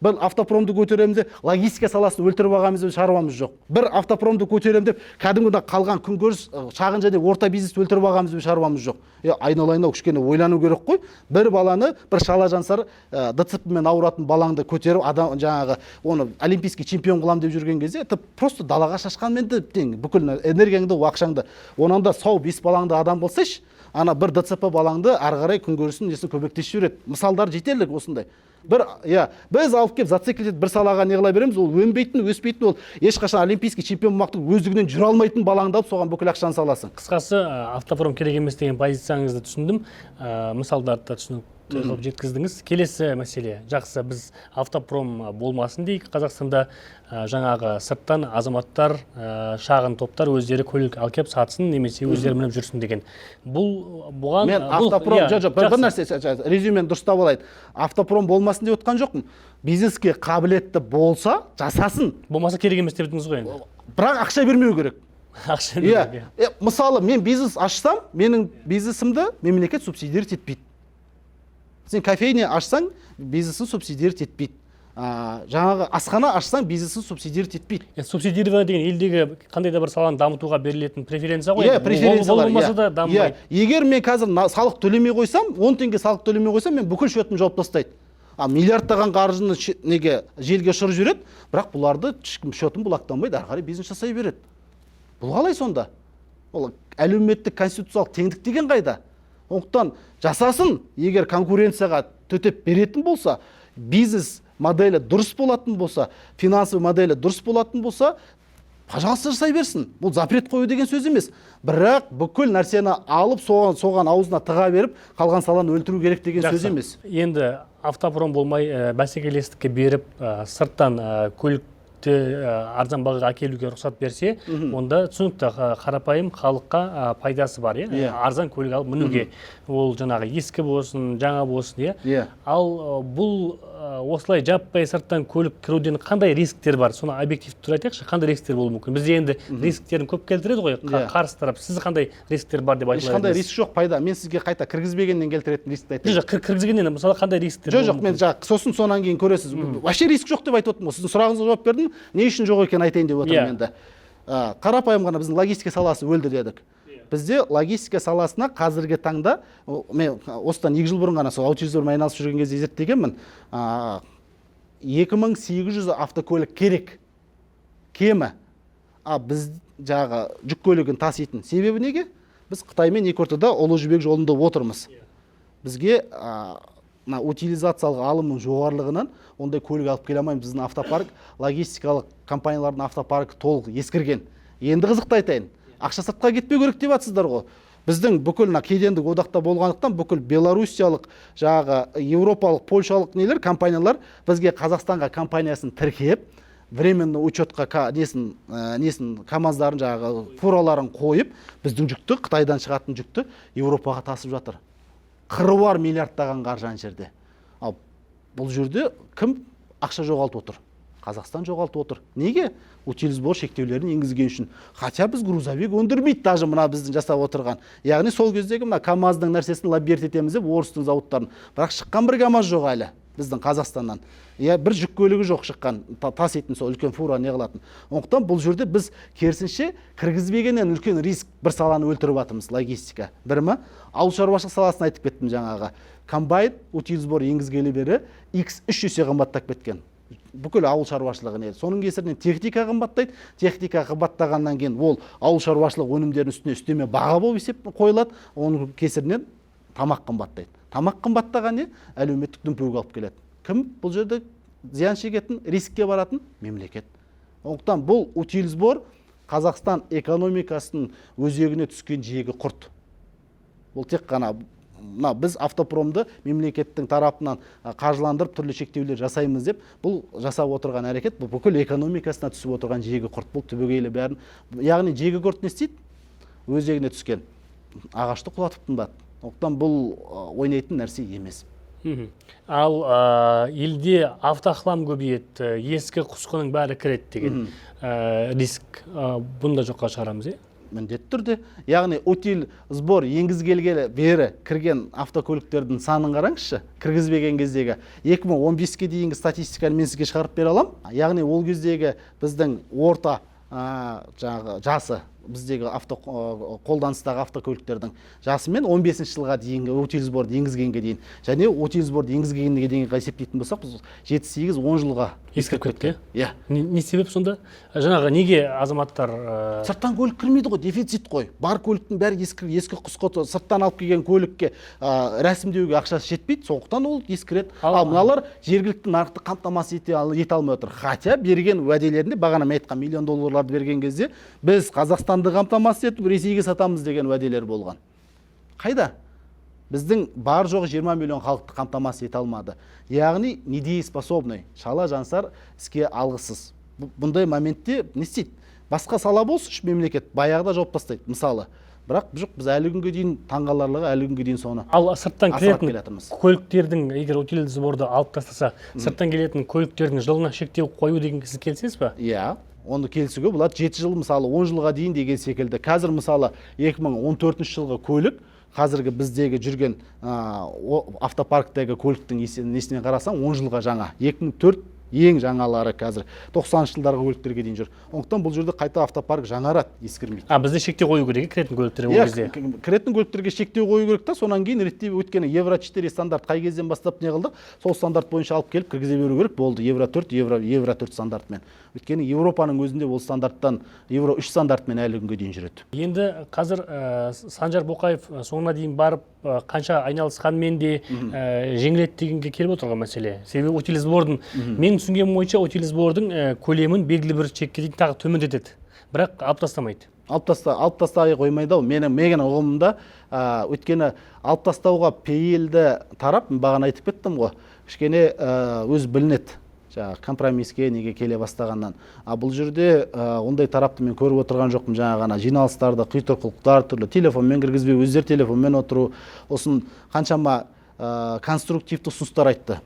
Speaker 2: Бір автопромды көтеремін деп, логистика саласын өлтіріп алғанымыз шаруамыз жоқ. Бір автопромды көтеремін деп, кәдімгі мына қалған күнкөріс, шағын және орта бизнесті өлтіріп алғанымыз шаруамыз жоқ. Е, айналайын ау, кішкене ойлану керек қой. Бір баланы, бір шала жансар, ДЦП мен ауыратын балаңды көтеріп, адам жаңағы оны олимпийский чемпион қыламын деп жүрген кезде, это просто далаға шашқанмен де тең, бүкіл энергияңды, ақшаңды. Онан да сау 5 балаңды адам қылсайшы, ана бір ДЦП балаңды ары қарай күнкөрісін несін көмектесіп жібереді. Мысалдар жетерлік осындай. Бір, иә, біз алып келіп зациклить бір салаға не қыла береміз, ол өнбейтін, өспейтін, ол ешқашан олимпийский чемпион болмақтың өздігінен жүре алмайтын балаңды алып, соған бүкіл ақшаны саласың.
Speaker 1: Қысқасы, автопром керек емес деген позицияңызды түсіндім. Мысалдарды да түсінікті қылып жеткіздіңіз. Келесі мәселе, жақсы, біз автопром болмасын дейік Қазақстанда, жаңағы сырттан азаматтар, шағын топтар өздері көлік алып келіп сатсын немесе өздері мініп жүрсін деген. Бұл бұған
Speaker 2: мен
Speaker 1: бұл,
Speaker 2: автопром,
Speaker 1: иә,
Speaker 2: жоқ, жоқ, бір
Speaker 1: жақсы.
Speaker 2: нәрсе, резюмені дұрыстап алайын. Автопром болмасын деп отқан жоқпын. Бизнеске қабілетті болса, жасасын.
Speaker 1: Болмаса керек емес деп едіңіз ғой енді.
Speaker 2: Бірақ ақша бермеу керек.
Speaker 1: Ақша бермеу
Speaker 2: Иә.
Speaker 1: керек, иә.
Speaker 2: Мысалы, мен бизнес ашсам, менің бизнесімді мемлекет субсидировать етпейді. Сен кофейня ашсаң, бизнесін субсидировать етпейді. Жаңағы асхана ашсаң, бизнесін субсидировать етпейді.
Speaker 1: Субсидирование деген елдегі қандай да бір саланы дамытуға берілетін преференция ғой.
Speaker 2: Иә,
Speaker 1: Енді.
Speaker 2: преференциялар.
Speaker 1: Ол болмаса
Speaker 2: иә.
Speaker 1: да дамымайды.
Speaker 2: Иә. Егер мен қазір салық төлемей қойсам, 10 теңге салық төлемей қойсам, мен бүкіл счетымды жауып тастайды. А миллиардтаған қаржыны неге желге ұшырып жібереді, бірақ бұларды ешкім счетын блоктамайды, ары қарай бизнес жасай береді. Бұл қалай сонда? Ол әлеуметтік конституциялық теңдік деген қайда? Сондықтан жасасын, егер конкуренцияға төтеп беретін болса, бизнес моделі дұрыс болатын болса, финансовый моделі дұрыс болатын болса, пожалуйста, жасай берсін. Бұл запрет қою деген сөз емес. Бірақ бүкіл нәрсені алып, соған аузына тыға беріп, қалған саланы өлтіру керек деген сөз
Speaker 1: Жақсы.
Speaker 2: емес.
Speaker 1: Енді автопром болмай, бәсекелестікке беріп, сырттан көлікті арзан бағаға әкелуге рұқсат берсе, онда түсінікті, қарапайым халыққа пайдасы бар, иә?
Speaker 2: Иә.
Speaker 1: Арзан көлік алып мінуге. Ол жаңағы ескі болсын, жаңа болсын, иә?
Speaker 2: Иә.
Speaker 1: Ал бұл осылай жаппай сырттан көлік кіруден қандай рисктер бар? Соны объективті түрде айтайықшы, қандай рисктер болуы мүмкін? Бізде енді рисктерін көп келтіреді ғой, қарсы тарап. Сіз қандай рисктер бар деп айтып
Speaker 2: Ешқандай риск жоқ, пайда. Мен сізге қайта кіргізбегеннен келтіретін рискті айтайын.
Speaker 1: Жоқ, кіргізгеннен, мысалы, қандай рисктер
Speaker 2: Жоқ,
Speaker 1: болуы
Speaker 2: жоқ, мен
Speaker 1: мүмкін?
Speaker 2: жаңа сосын сонан кейін көресіз. Вообще риск жоқ деп айтып отырмын ғой. Сіздің сұрағыңызға жауап бердім. Не үшін жоқ екенін айтайын деп отырмын енді. Қарапайым ғана біздің логистика саласы өлді дедік. Бізде логистика саласына қазіргі таңда, мен осыдан 2 жыл бұрын ғана сол аутизммен айналысып жүрген кезде зерттегенмін. 2800 автокөлік керек кемі. А біз жаңағы жүк көлігін таситын. Себебі неге? Біз Қытаймен екі ортада Ұлы Жібек жолында отырмыз. Бізге мына утилизациялық алымның жоғарылығынан ондай көлік алып келе алмаймыз. Біздің автопарк, логистикалық компаниялардың автопаркі толық ескірген. Енді қызықты айтайын. Ақша сыртқа кетпеу керек деп жатсыздар ғой. Біздің бүкіл мына кедендік одақта болғандықтан бүкіл белоруссиялық, жаңағы еуропалық, польшалық нелер, компаниялар бізге Қазақстанға компаниясын тіркеп, временный учетқа несін, камаздарын, жаңағы фураларын қойып, біздің жүкті, Қытайдан шығатын жүкті Еуропаға тасып жатыр. Қыруар миллиардтаған қаржы ана жерде. Ал бұл жерде кім ақша жоғалтып отыр? Қазақстан жоғалтып отыр. Неге? Утильсбор шектеулерін енгізген үшін. Хотя біз грузовик өндірмейді даже мына біздің жасап отырған. Яғни сол кездегі мына КАМАЗдың нәрсесін лоббировать етеміз деп орыстың зауыттарын. Бірақ шыққан бір КАМАЗ жоқ әлі біздің Қазақстаннан. Я бір жүк көлігі жоқ шыққан, таситын сол үлкен фура не қылатын. Сондықтан бұл жерде біз керісінше кіргізбегеннен үлкен риск, бір саланы өлтіріп жатырмыз, логистика. Бір ма? Ауыл шаруашылық саласын айтып кеттім жаңағы. Комбайн утильсбор енгізгелі бері X үш есе қымбаттап кеткен. Бүкіл ауыл шаруашылығы не. Соның кесірінен техника қымбаттайды. Техника қымбаттағаннан кейін ол ауыл шаруашылық өнімдерінің үстіне үстеме баға болып есеп қойылады. Оның кесірінен тамақ қымбаттайды. Тамақ қымбаттаған не? Әлеуметтік дүмпуге алып келеді. Кім бұл жерде зиян шегетін, рискке баратын? Мемлекет. Сондықтан бұл утильсбор Қазақстан экономикасының өзегіне түскен жегі құрт. Бұл тек қана мына біз автопромды мемлекеттің тарапынан қаржыландырып түрлі шектеулер жасаймыз деп бұл жасап отырған әрекет, бұл бүкіл экономикасына түсіп отырған жегі құрт. Бұл түбегейлі бәрін, яғни жегі құрт не істейді? Өзегіне түскен ағашты құлатып тынбады. Сондықтан бұл ойнайтын нәрсе емес.
Speaker 1: Ал елде автохлам көбейеді, ескі құсқының бәрі кіреді деген риск, бұны да жоққа шығарамыз, иә?
Speaker 2: Міндетті түрде. Яғни утиль сбор енгізгелі бері кірген автокөліктердің санын қараңызшы, кіргізбеген кездегі 2015-ке дейінгі статистиканы мен сізге шығарып бере аламын. Яғни ол кездегі біздің орта, жаңағы жасы, біздегі қолданыстағы автокөліктердің жасымен 15 жылға дейінгі утиль сборды енгізгенге дейін және утиль сборды енгізгенге дейінгі есептейтін болсақ, біз 7, 8, 10 жылға
Speaker 1: ескіріп кетті,
Speaker 2: иә?
Speaker 1: Иә. Не себеп сонда? Жаңағы неге азаматтар,
Speaker 2: Сырттан көлік кірмейді ғой, дефицит қой. Бар көліктің бәрі ескі, ескі құсқы, сырттан алып келген көлікке, рәсімдеуге ақшасы жетпейді, сондықтан ол ескіреді. Ал мыналар жергілікті нарықты қамтамасыз ете алмай отыр. Хотя берген уәделерінде, бағана мен айтқан миллион долларларды берген кезде, біз Қазақстанды қамтамасыз етіп Ресейге сатамыз деген уәделер болған. Қайда? Біздің бар жоғы 20 миллион халықты қамтамасыз ете алмады. Яғни недееспособный, шала жансар, іске алғысыз. Бұндай моментте не істейді? Басқа сала болсыншы, мемлекет баяғыда жауып тастайды, мысалы. Бірақ жоқ, біз әлі күнге дейін, таңғаларлығы, әлі күнге дейін соны
Speaker 1: Ал сырттан
Speaker 2: асырап
Speaker 1: кіретін
Speaker 2: келе жатырмыз.
Speaker 1: көліктердің, егер утиль сборды алып тастаса, сырттан келетін көліктердің жылына шектеу қою деген сіз келісесіз ба?
Speaker 2: Иә, оны келісуге болады. 7 жыл, мысалы, 10 жылға дейін деген секілді. Қазір, мысалы, 2014 жылғы көлік қазіргі біздегі жүрген, автопарктегі көліктің несіне қарасаң, 10 жылға жаңа. 2004 Ең жаңалары қазір 90-шы жылдарғы көліктерге дейін жүр. Сондықтан бұл жерде қайта автопарк жаңарады, ескірмейді.
Speaker 1: А бізде шектеу қою керек, кіретін көліктерге ол
Speaker 2: Иә,
Speaker 1: кезде.
Speaker 2: Кіретін көліктерге шектеу қою керек та, сонан кейін реттеп, өйткені Евро 4 стандарт қай кезден бастап не қылды, сол стандарт бойынша алып келіп кіргізе беру керек болды. Евро 4, Евро 4 стандартымен. Өйткені Европаның өзінде ол стандарттан Евро 3 стандартымен әлі күнге дейін жүреді.
Speaker 1: Енді қазір Санжар Боқаев соңына дейін барып, қанша айналысқанмен де жеңіледі дегенге келіп отырған мәселе. Себебі утильсбордың, менің түсінгенім бойынша, утильсбордың көлемін белгілі бір шекке дейін тағы төмендетеді, бірақ алып тастамайды.
Speaker 2: Алып тастай қоймайды ау менің ұғымымда, өйткені алып тастауға пейілді тарап, мен бағана айтып кеттім ғой, кішкене өз білінеді жаңағы компромисске неге келе бастағаннан. А бұл жерде ондай тарапты мен көріп отырған жоқпын. Жаңа ғана жиналыстарды, құйтырқылықтар, түрлі телефонмен кіргізбеу, өздері телефонмен отыру, осын қаншама конструктивті ұсыныстар айтты.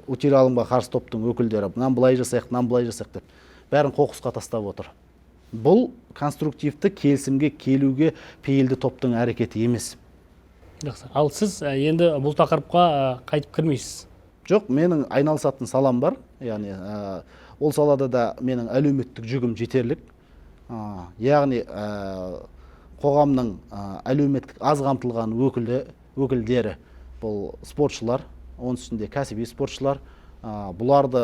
Speaker 2: Утиль алымға қарсы топтың өкілдері, мынаны былай жасайық, мынаны былай жасайық деп, бәрін қоқысқа тастап отыр. Бұл конструктивті келісімге келуге пейілді топтың әрекеті емес.
Speaker 1: Жақсы. Ал сіз енді бұл тақырыпқа қайтып кірмейсіз?
Speaker 2: Жоқ, менің айналысатын салам бар. Яғни ол салада да менің әлеуметтік жүгім жетерлік. Яғни қоғамның әлеуметтік аз қамтылған өкілдері, бұл спортшылар, оның ішінде кәсіби спортшылар, бұларды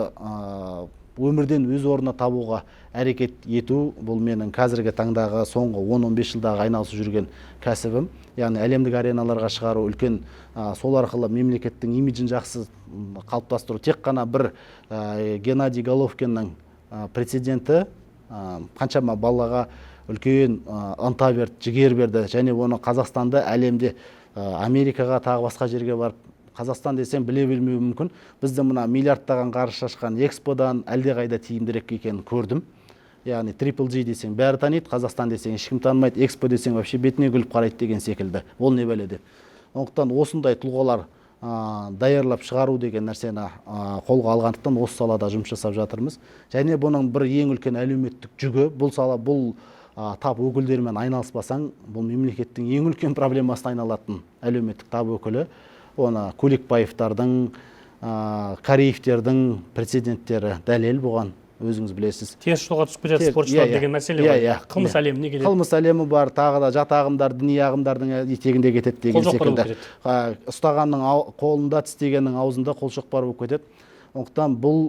Speaker 2: өмірден өз орнына табуға әрекет ету, бұл менің қазіргі таңдағы соңғы 10-15 жылдағы айналысып жүрген кәсібім. Яғни әлемдік ареналарға шығару, үлкен, сол арқылы мемлекеттің имиджін жақсы қалыптастыру. Тек қана бір Геннадий Головкиннің прецеденті, қаншама балаға үлкен ынта берді, жігер берді, және оны Қазақстанда, әлемде, Америкаға, тағы басқа жерге барып, Қазақстан десең біле бермеуі мүмкін. Біздің мына миллиардтаған қаржы шашқан эксподан әлдеқайда тиімдірек екенін көрдім. Яғни Triple G десең бәрі таниды, Қазақстан десең ешкім танымайды, экспо десең вообще бетіне күліп қарайды деген секілді. Ол не бәле деп. Сондықтан осындай тұлғалар даярлап шығару деген нәрсені қолға алғандықтан осы салада жұмыс жасап жатырмыз. Және бұның бір ең үлкен әлеуметтік жүгі, бұл сала, бұл тап өкілдерімен айналыспасаң, бұл мемлекеттің ең үлкен проблемасына айналатын әлеуметтік тап өкілі. Оны Көлекбаевтардың, Кариевтердің прецеденттері дәлел бұған, өзіңіз білесіз.
Speaker 1: Теріс жолға түсіп кетеді спортшылар деген мәселе ғой. Қылмыс әлеміне кетеді.
Speaker 2: Қылмыс әлемі бар, тағы да жат ағымдар, діни ағымдардың етегінде кетеді деген секілді. Ұстағанның қолында, тістегеннің аузында қолшоқпар болып кетеді. Сондықтан бұл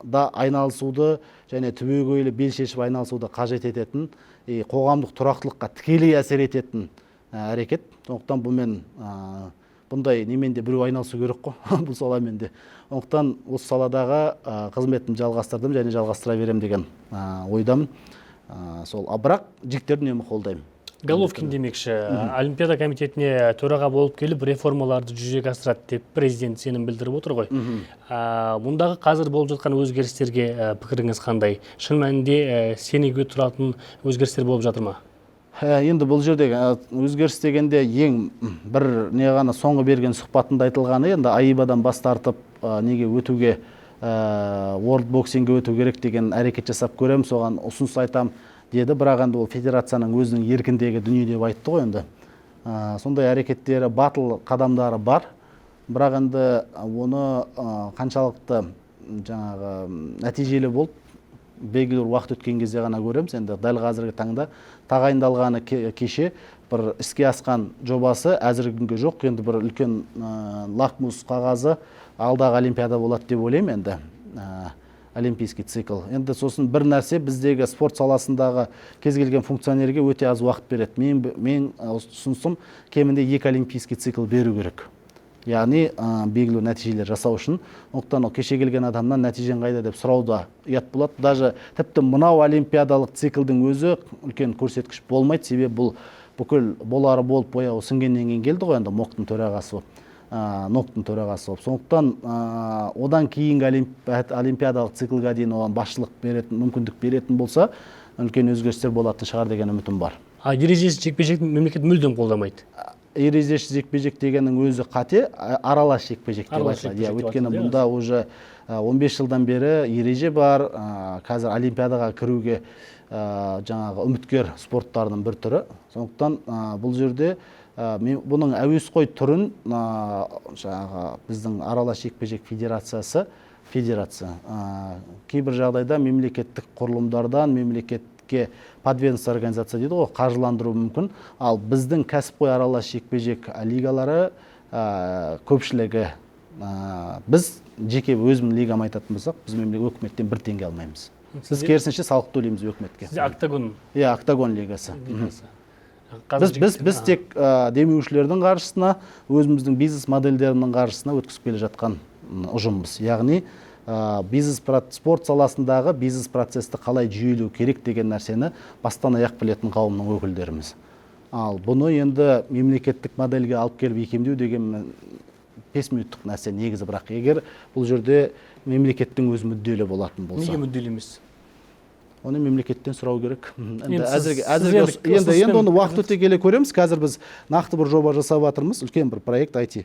Speaker 2: да айналысуды және түбегейлі бел шешіп айналысуды қажет ететін, қоғамдық тұрақтылыққа тікелей әсер ететін әрекет. Сондықтан бұнымен, бұндай немен де біреу айналысу керек қой, бұл саламен де. Сондықтан осы саладағы қызметімді жалғастырдым және жалғастыра беремін деген ойдамын. Сол, бірақ жігіттерді үнемі қолдаймын.
Speaker 1: Головкин демекші, Олимпиада комитетіне төраға болып келіп, реформаларды жүзеге асырады деп президент сенім білдіріп отыр ғой. Мұндағы қазір болып жатқан өзгерістерге пікіріңіз қандай? Шын мәнінде сенуге тұратын өзгерістер болып жатыр ма?
Speaker 2: Енді бұл жерде өзгеріс дегенде ең бір не ғана соңғы берген сұхбатында айтылғаны, енді АИБАдан бас тартып, неге өтуге, World Boxing'ге өту керек деген әрекет жасап көрем, соған ұсыныс айтам деді. Бірақ енді ол федерацияның өзінің еркіндегі дүние деп айтты ғой енді. Сондай әрекеттері, батыл қадамдары бар. Бірақ енді оны қаншалықты жаңағы нәтижелі болып, белгілі бір уақыт өткен кезде ғана көреміз. Енді дәл қазіргі таңда тағайындалғаны кеше бір іске асқан жобасы әзіргі күнге жоқ. Енді бір үлкен лакмус қағазы алдағы олимпиада болады деп ойлаймын енді. Олимпийский цикл. Енді сосын бір нәрсе, біздегі спорт саласындағы кез келген функционерге өте аз уақыт береді. Мен ұсынысым, кемінде 2 олимпийский цикл беру керек. Яғни белгілі нәтижелер жасау үшін. Сондықтан ол кеше келген адамнан нәтижең қайда деп сұрау да ұят болады. Даже тіпті мынау олимпиадалық циклдің өзі үлкен көрсеткіш болмайды. Себебі бұл бүкіл болары болып бояуы сіңгеннен кейін келді ғой енді МОК-тың төрағасы болып. НОК-тың төрағасы болып. Сондықтан одан кейінгі олимпиадалық циклға дейін оған басшылық беретін, мүмкіндік беретін болса, үлкен өзгерістер болатын шығар деген үмітім бар.
Speaker 1: А ережесіз жекпе-жек мемлекет мүлдем қолдамайды?
Speaker 2: Ережесіз жекпе-жек дегеннің өзі қате, аралас жекпе-жек деп
Speaker 1: Аралас
Speaker 2: айтылады.
Speaker 1: жекпе-жек
Speaker 2: Иә,
Speaker 1: деп
Speaker 2: өйткені
Speaker 1: айтылады, иә.
Speaker 2: бұнда уже 15 жылдан бері ереже бар, қазір олимпиадаға кіруге, жаңағы үміткер спорттарының бір түрі. Сондықтан бұл жерде, мен бұның әуесқой түрін, жаңағы біздің аралас жекпе-жек федерациясы Федерация кейбір жағдайда мемлекеттік құрылымдардан, мемлекетке подведомственная организация дейді ғой, қаржыландыру мүмкін. Ал біздің кәсіпқой аралас жекпе жек лигалары көпшілігі, біз жеке өзімнің лигам айтатын болсақ, біз өкіметтен бір теңге алмаймыз. Біз керісінше салық төлейміз өкіметке.
Speaker 1: Сізде Октагон.
Speaker 2: Иә, Октагон лигасы.
Speaker 1: Лигасы.
Speaker 2: Біз тек демеушілердің қаржысына, өзіміздің бизнес модельдерінің қаржысына өткізіп келе жатқан ұжымбыз. Яғни бизнес, спорт саласындағы бизнес процесті қалай жүйелеу керек деген нәрсені бастан аяқ білетін қауымның өкілдеріміз. Ал бұны енді мемлекеттік модельге алып келіп икемдеу деген 5 минуттық нәрсе негізі, бірақ егер бұл жерде мемлекеттің өз мүдделі болатын болса.
Speaker 1: Неге мүдделі емес?
Speaker 2: Оны мемлекеттен сұрау керек. Енді
Speaker 1: Енді
Speaker 2: әзірге
Speaker 1: сіз
Speaker 2: әзірге
Speaker 1: енді
Speaker 2: енді
Speaker 1: ұсыныспен
Speaker 2: оны уақыт өте келе көреміз. Қазір біз нақты бір жоба жасап жатырмыз, үлкен бір проект IT.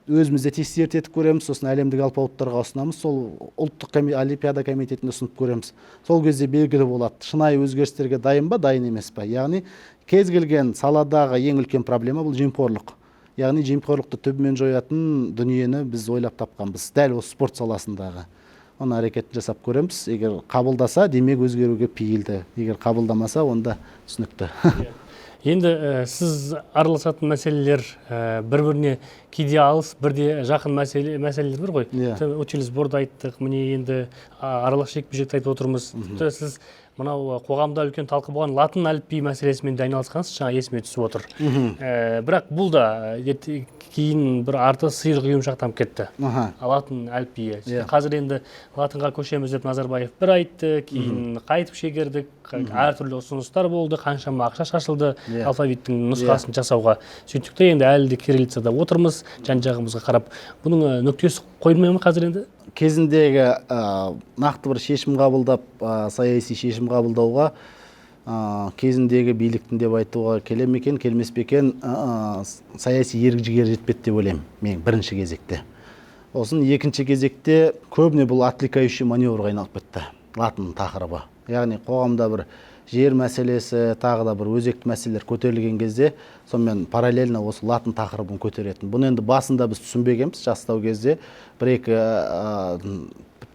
Speaker 2: Өзіміз де тестировать етіп көреміз, сосын әлемдік алпауыттарға ұсынамыз, сол ұлттық олимпиада комитетіне ұсынып көреміз. Сол кезде белгілі болады, шынайы өзгерістерге дайын ба, дайын емес па. Яғни кез келген саладағы ең үлкен проблема бұл жемқорлық. Яғни жемқорлықты түбімен жоятын дүниені біз ойлап тапқанбыз, дәл осы спорт саласындағы. Оның әрекетін жасап көреміз. Егер қабылдаса, демек өзгеруге пейілді. Егер қабылдамаса, онда түсінікті.
Speaker 1: Енді сіз араласатын мәселелер бір-біріне кейде алыс, бірде жақын мәселелер бар ғой.
Speaker 2: Иә.
Speaker 1: Утильсборды айттық, міне енді аралас жекпе-жекті айтып отырмыз. Тіпті сіз мынау қоғамда үлкен талқы болған латын әліпби мәселесімен де айналысқансыз, жаңа есіме түсіп отыр. Бірақ бұл да кейін бір арты сиыр құйымшақтанып кетті. Латын әліпбиі. Қазір енді латынға көшеміз деп Назарбаев бір айтты, кейін қайтып шегердік, әртүрлі ұсыныстар болды, қаншама ақша шашылды алфавиттің нұсқасын жасауға. Сөйттік те енді әлі де кириллицада отырмыз, жан жағымызға қарап. Бұның нүктесі қойылмай ма қазір енді?
Speaker 2: Кезіндегі нақты бір шешім қабылдап, саяси шешім қабылдауға, кезіндегі биліктің деп айтуға келе ме екен, келмес пе екен, саяси ерік жігері жетпеді деп ойлаймын мен бірінші кезекте. Сосын екінші кезекте көбіне бұл отвлекающий маневрға айналып кетті латын тақырыбы. Яғни қоғамда бір жер мәселесі, тағы да бір өзекті мәселелер көтерілген кезде, сонымен параллельно осы латын тақырыбын көтеретін. Бұны енді басында біз түсінбегенбіз, жастау кезде бір екі,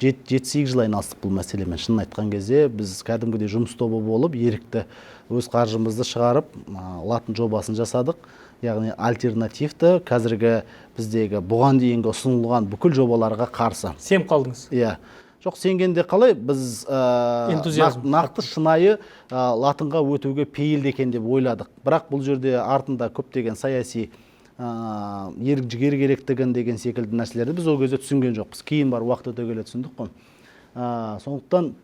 Speaker 2: жеті-сегіз жыл айналыстық бұл мәселемен. Шынын айтқан кезде біз кәдімгідей жұмыс тобы болып, ерікті өз қаржымызды шығарып, латын жобасын жасадық. Яғни альтернативті қазіргі біздегі бұған дейінгі ұсынылған бүкіл жобаларға қарсы.
Speaker 1: Сеніп қалдыңыз?
Speaker 2: Иә. Жоқ, сенгенде қалай, біз,
Speaker 1: Энтузиазм.
Speaker 2: нақты шынайы, латынға өтуге пейілді екен деп ойладық. Бірақ бұл жерде артында көптеген саяси, ерік жігер керектігін деген секілді нәрселерді біз ол кезде түсінген жоқпыз. Кейін барып уақыт өте келе түсіндік қой. Сондықтан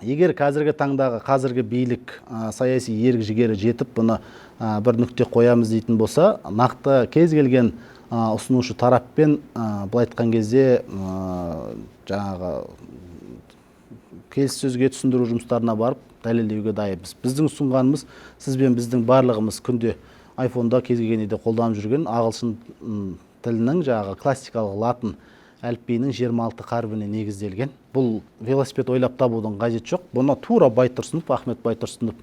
Speaker 2: егер қазіргі таңдағы қазіргі билік, саяси ерік жігері жетіп, бұны, бір нүкте қоямыз дейтін болса, нақты кез келген, ұсынушы тараппен, былай айтқан кезде, жаңағы келіссөзге, түсіндіру жұмыстарына барып дәлелдеуге дайынбыз. Біздің ұсынғанымыз, сіз бен біздің барлығымыз күнде айфонда кез келген жерде қолданып жүрген ағылшын, тілінің жаңағы классикалық латын әліпбиінің 26 қарпіне негізделген. Бұл велосипед ойлап табудың қажеті жоқ. Бұны тура Байтұрсынов, Ахмет Байтұрсынов,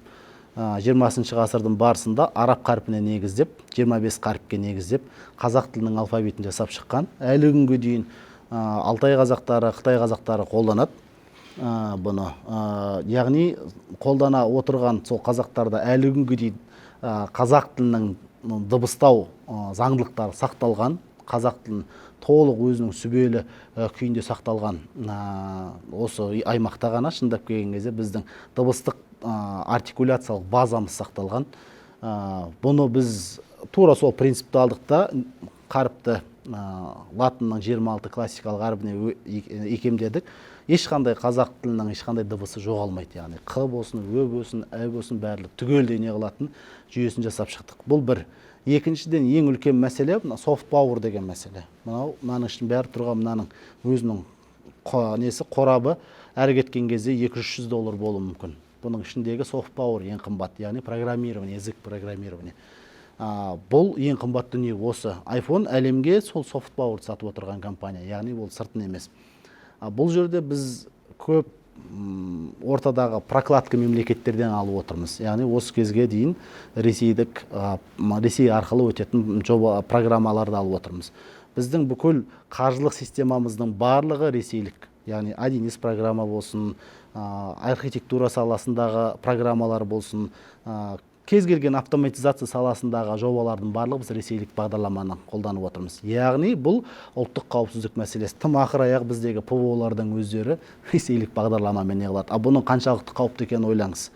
Speaker 2: 20 ғасырдың барысында араб қарпіне негіздеп, 25 қаріпке негіздеп, қазақ тілінің алфавитін жасап шыққан. Әлі күнге дейін, Алтай қазақтары, Қытай қазақтары қолданады. Бұны. Яғни қолдана отырған сол қазақтарда әлі күнге дейін, қазақ тілінің дыбыстау, заңдылықтары сақталған, қазақ тілін толық өзінің сүбелі, күйінде сақталған, осы аймақта ғана шындап келген кезде біздің дыбыстық, артикуляциялық базамыз сақталған. Бұны біз тура сол принципті алдық та, қаріпті, латынның 26 классикалық әрпіне икемдедік. Ешқандай қазақ тілінің ешқандай дыбысы жоғалмайды, яғни қ болсын, ө болсын, ә болсын, барлығы түгелдей не қылатын жүйесін жасап шықтық. Бұл бір. Екіншіден, ең үлкен мәселе мына soft power деген мәселе. Мынау мынаның ішінің бәрі тұрған мынаның өзінің несі қорабы әрі кеткен кезде екі жүз доллар болуы мүмкін. Бұның ішіндегі soft power ең қымбат, яғни программирование, язык программирование. Бұл ең қымбат дүние осы. iPhone әлемге сол soft power сатып отырған компания, яғни ол сыртын емес. Бұл жерде біз көп, ортадағы прокладка мемлекеттерден алып отырмыз. Яғни осы кезге дейін Ресей арқылы өтетін жоба программаларды алып отырмыз. Біздің бүкіл қаржылық системамыздың барлығы ресейлік, яғни 1С программа болсын, архитектура саласындағы программалар болсын, кез келген автоматизация саласындағы жобалардың барлығы біз ресейлік бағдарламаны қолданып отырмыз. Яғни бұл ұлттық қауіпсіздік мәселесі. Тым ақыр аяқ біздегі ПВО-лардың өздері ресейлік бағдарламамен не қылады. А бұның қаншалықты қауіпті екенін ойлаңыз.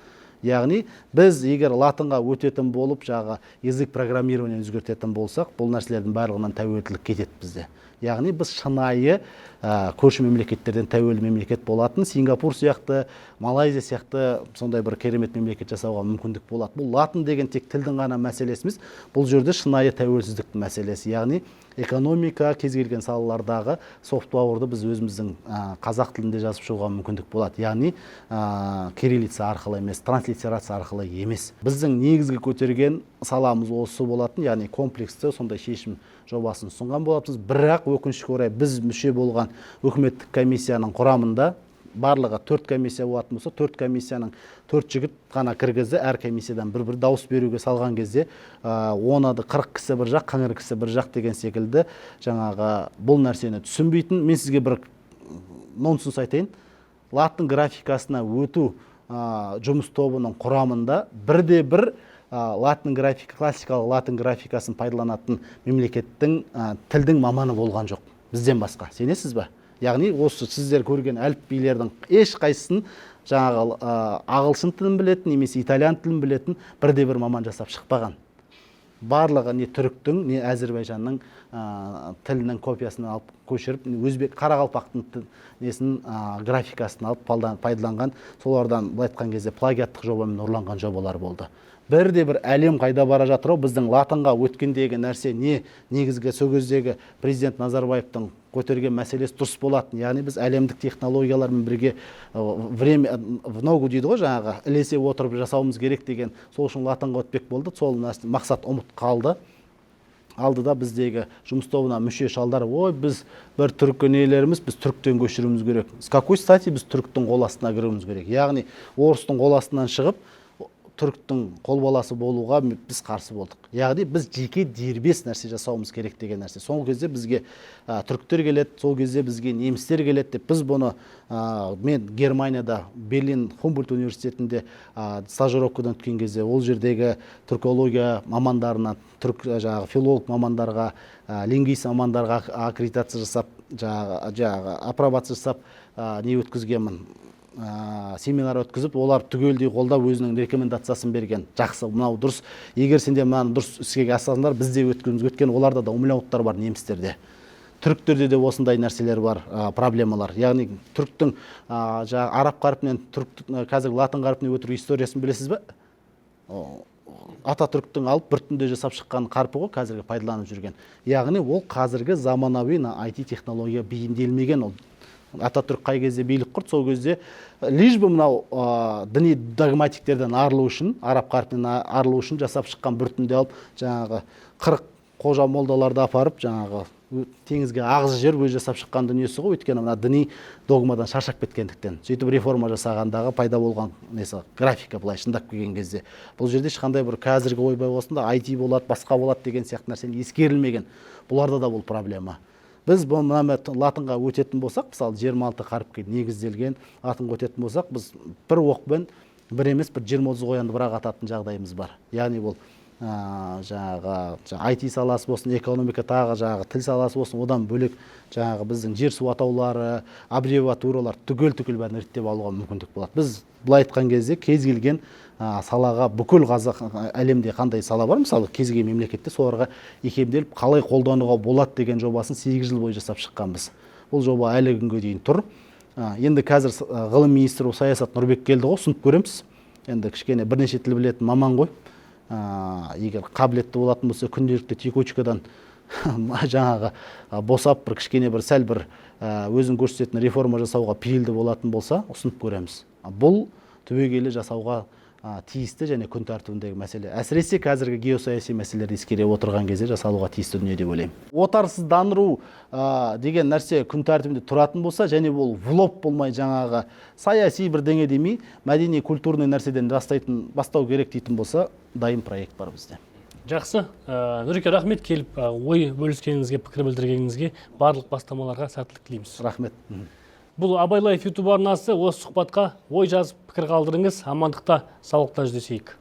Speaker 2: Яғни біз егер латынға өтетін болып, жағы язык программирование өзгертетін болсақ, бұл нәрселердің барлығынан тәуелділік кетеді бізде. Яғни біз шынайы көрші мемлекеттерден тәуелді мемлекет болатын, Сингапур сияқты, Малайзия сияқты сондай бір керемет мемлекет жасауға мүмкіндік болады. Бұл латын деген тек тілдің ғана мәселесі емес, бұл жерде шынайы тәуелсіздіктің мәселесі. Яғни экономика, кез келген салалардағы soft power-ды біз өзіміздің қазақ тілінде жазып шығуға мүмкіндік болады. Яғни кириллица арқылы емес, транслитерация арқылы емес. Біздің негізгі көтерген саламыз осы болатын, яғни комплексті сондай шешім жобасын ұсынған болатынбыз. Бірақ өкінішке орай, біз мүше болған үкіметтік комиссияның құрамында барлығы төрт комиссия болатын болса, төрт комиссияның төрт жігіт қана кіргізді. Әр комиссиядан бір бір дауыс беруге салған кезде, оны 40 кісі бір жақ, 40 кісі бір жақ деген секілді, жаңағы бұл нәрсені түсінбейтін. Мен сізге бір нонсенс айтайын: латын графикасына өту жұмыс тобының құрамында бірде бір латын графика, классикалық латын графикасын пайдаланатын мемлекеттің тілдің маманы болған жоқ бізден басқа. Сенесіз ба? Яғни осы сіздер көрген әліпбилердің ешқайсысын жаңағы ағылшын тілін білетін немесе итальян тілін білетін бірде бір маман жасап шықпаған. Барлығы не түріктің, не әзірбайжанның тілінің копиясын алып көшіріп, өзбек, қарақалпақтың несін, графикасын алып пайдаланған. Солардан, былай айтқан кезде, плагиаттық жобамен ұрланған жобалар болды. Бірде бір әлем қайда бара жатыр ау, біздің латынға өткендегі нәрсе не? Негізгі сол кездегі президент Назарбаевтың көтерген мәселесі дұрыс болатын. Яғни біз әлемдік технологиялармен бірге, время в ногу дейді ғой, жаңағы ілесе отырып жасауымыз керек деген. Сол үшін латынға өтпек болды. Сол мақсат ұмыт қалды. Алдыда біздегі жұмыс тобына мүше шалдар: «Ой, біз бір түркі нелеріміз, біз түріктен көшіруіміз керек». С какой стати біз түріктің қол астына кіруіміз керек? Яғни орыстың қол астынан шығып, түріктің қолбаласы болуға біз қарсы болдық. Яғни біз жеке дербес нәрсе жасауымыз керек деген нәрсе. Соңғы кезде бізге түріктер келеді, сол кезде бізге немістер келеді деп біз бұны мен Германияда Берлин Хумбольдт университетінде стажировкадан өткен кезде ол жердегі түркология мамандарына, түрік жаңағы филолог мамандарға, лингвист мамандарға аккредитация жасап, жаңағы апробация жасап, не өткізгенмін, семинар өткізіп, олар түгелдей қолдап, өзінің рекомендациясын берген: «Жақсы, мынау дұрыс, егер сендер мынаны дұрыс іске асырсаңдар, біз де өткізуіміз». Өйткені оларда да умляуттар бар, немістерде, түріктерде де осындай нәрселер бар, проблемалар. Яғни түріктің жаңағы араб қарпінен түрік, қазіргі латын қарпіне өтіру историясын білесіз бе? Ататүріктің алып бір түнде жасап шыққан қарпі ғой қазіргі пайдаланып жүрген. Яғни ол қазіргі заманауи мына IT технология бейімделмеген. Ол Ататүрік қай кезде билік құрды, сол кезде лишь бы мынау діни догматиктерден арылу үшін, араб қарпінен арылу үшін жасап шыққан, бір түнде алып, жаңағы 40 қожа молдаларды апарып, жаңағы теңізге ағызып жіберіп, өзі жасап шыққан дүниесі ғой. Өйткені мына діни догмадан шаршап кеткендіктен, сөйтіп реформа жасағандағы пайда болған несі графика. Былай шындап келген кезде, бұл жерде ешқандай бір қазіргі ойбай осында IT болады, басқа болады деген сияқты нәрсені ескерілмеген. Бұларда да бұл проблема. Біз бұл мына латынға өтетін болсақ, мысалы, 26 қаріпке негізделген латынға өтетін болсақ, біз бір оқпен бір емес, бір 20-30 қоянды бір ақ ататын жағдайымыз бар. Яғни бұл жаңағы IT саласы болсын, экономика, тағы жаңағы тіл саласы болсын, одан бөлек жаңағы біздің жер су атаулары, аббревиатуралар, түгел түгел бәрін реттеп алуға мүмкіндік болады. Біз былай айтқан кезде кез келген салаға, бүкіл қазақ әлемде қандай сала бар, мысалы, кез келген мемлекетте, соларға икемделіп, қалай қолдануға болады деген жобасын 8 жыл бойы жасап шыққанбыз. Бұл жоба әлі күнге дейін тұр. Енді қазір ғылым министрі Саясат Нұрбек келді ғой, ұсынып көреміз. Енді кішкене бірнеше тіл білетін маман ғой. Егер қабілетті болатын болса, күнделікті текучкадан жаңағы босап, бір кішкене бір сәл бір өзін көрсететін реформа жасауға пейілді болатын болса, ұсынып көреміз. Бұл түбегейлі жасауға тиісті және күн тәртібіндегі мәселе. Әсіресе қазіргі геосаяси мәселелерді ескере отырған кезде жасалуға тиісті дүние деп ойлаймын. Отарсыздандыру деген нәрсе күн тәртібінде тұратын болса және ол в лоб болмай, жаңағы саяси бірдеңе демей, мәдени культурный нәрседен бастайтын, бастау керек дейтін болса, дайын проект бар бізде.
Speaker 1: Жақсы. Нұреке, рахмет келіп ой бөліскеніңізге, пікір білдіргеніңізге. Барлық бастамаларға сәттілік тілейміз.
Speaker 2: Рахмет.
Speaker 1: Бұл Абай Лайф Ютуб арнасы. Осы сұхбатқа ой жазып, пікір қалдырыңыз. Амандықта, саулықта жүздесейік.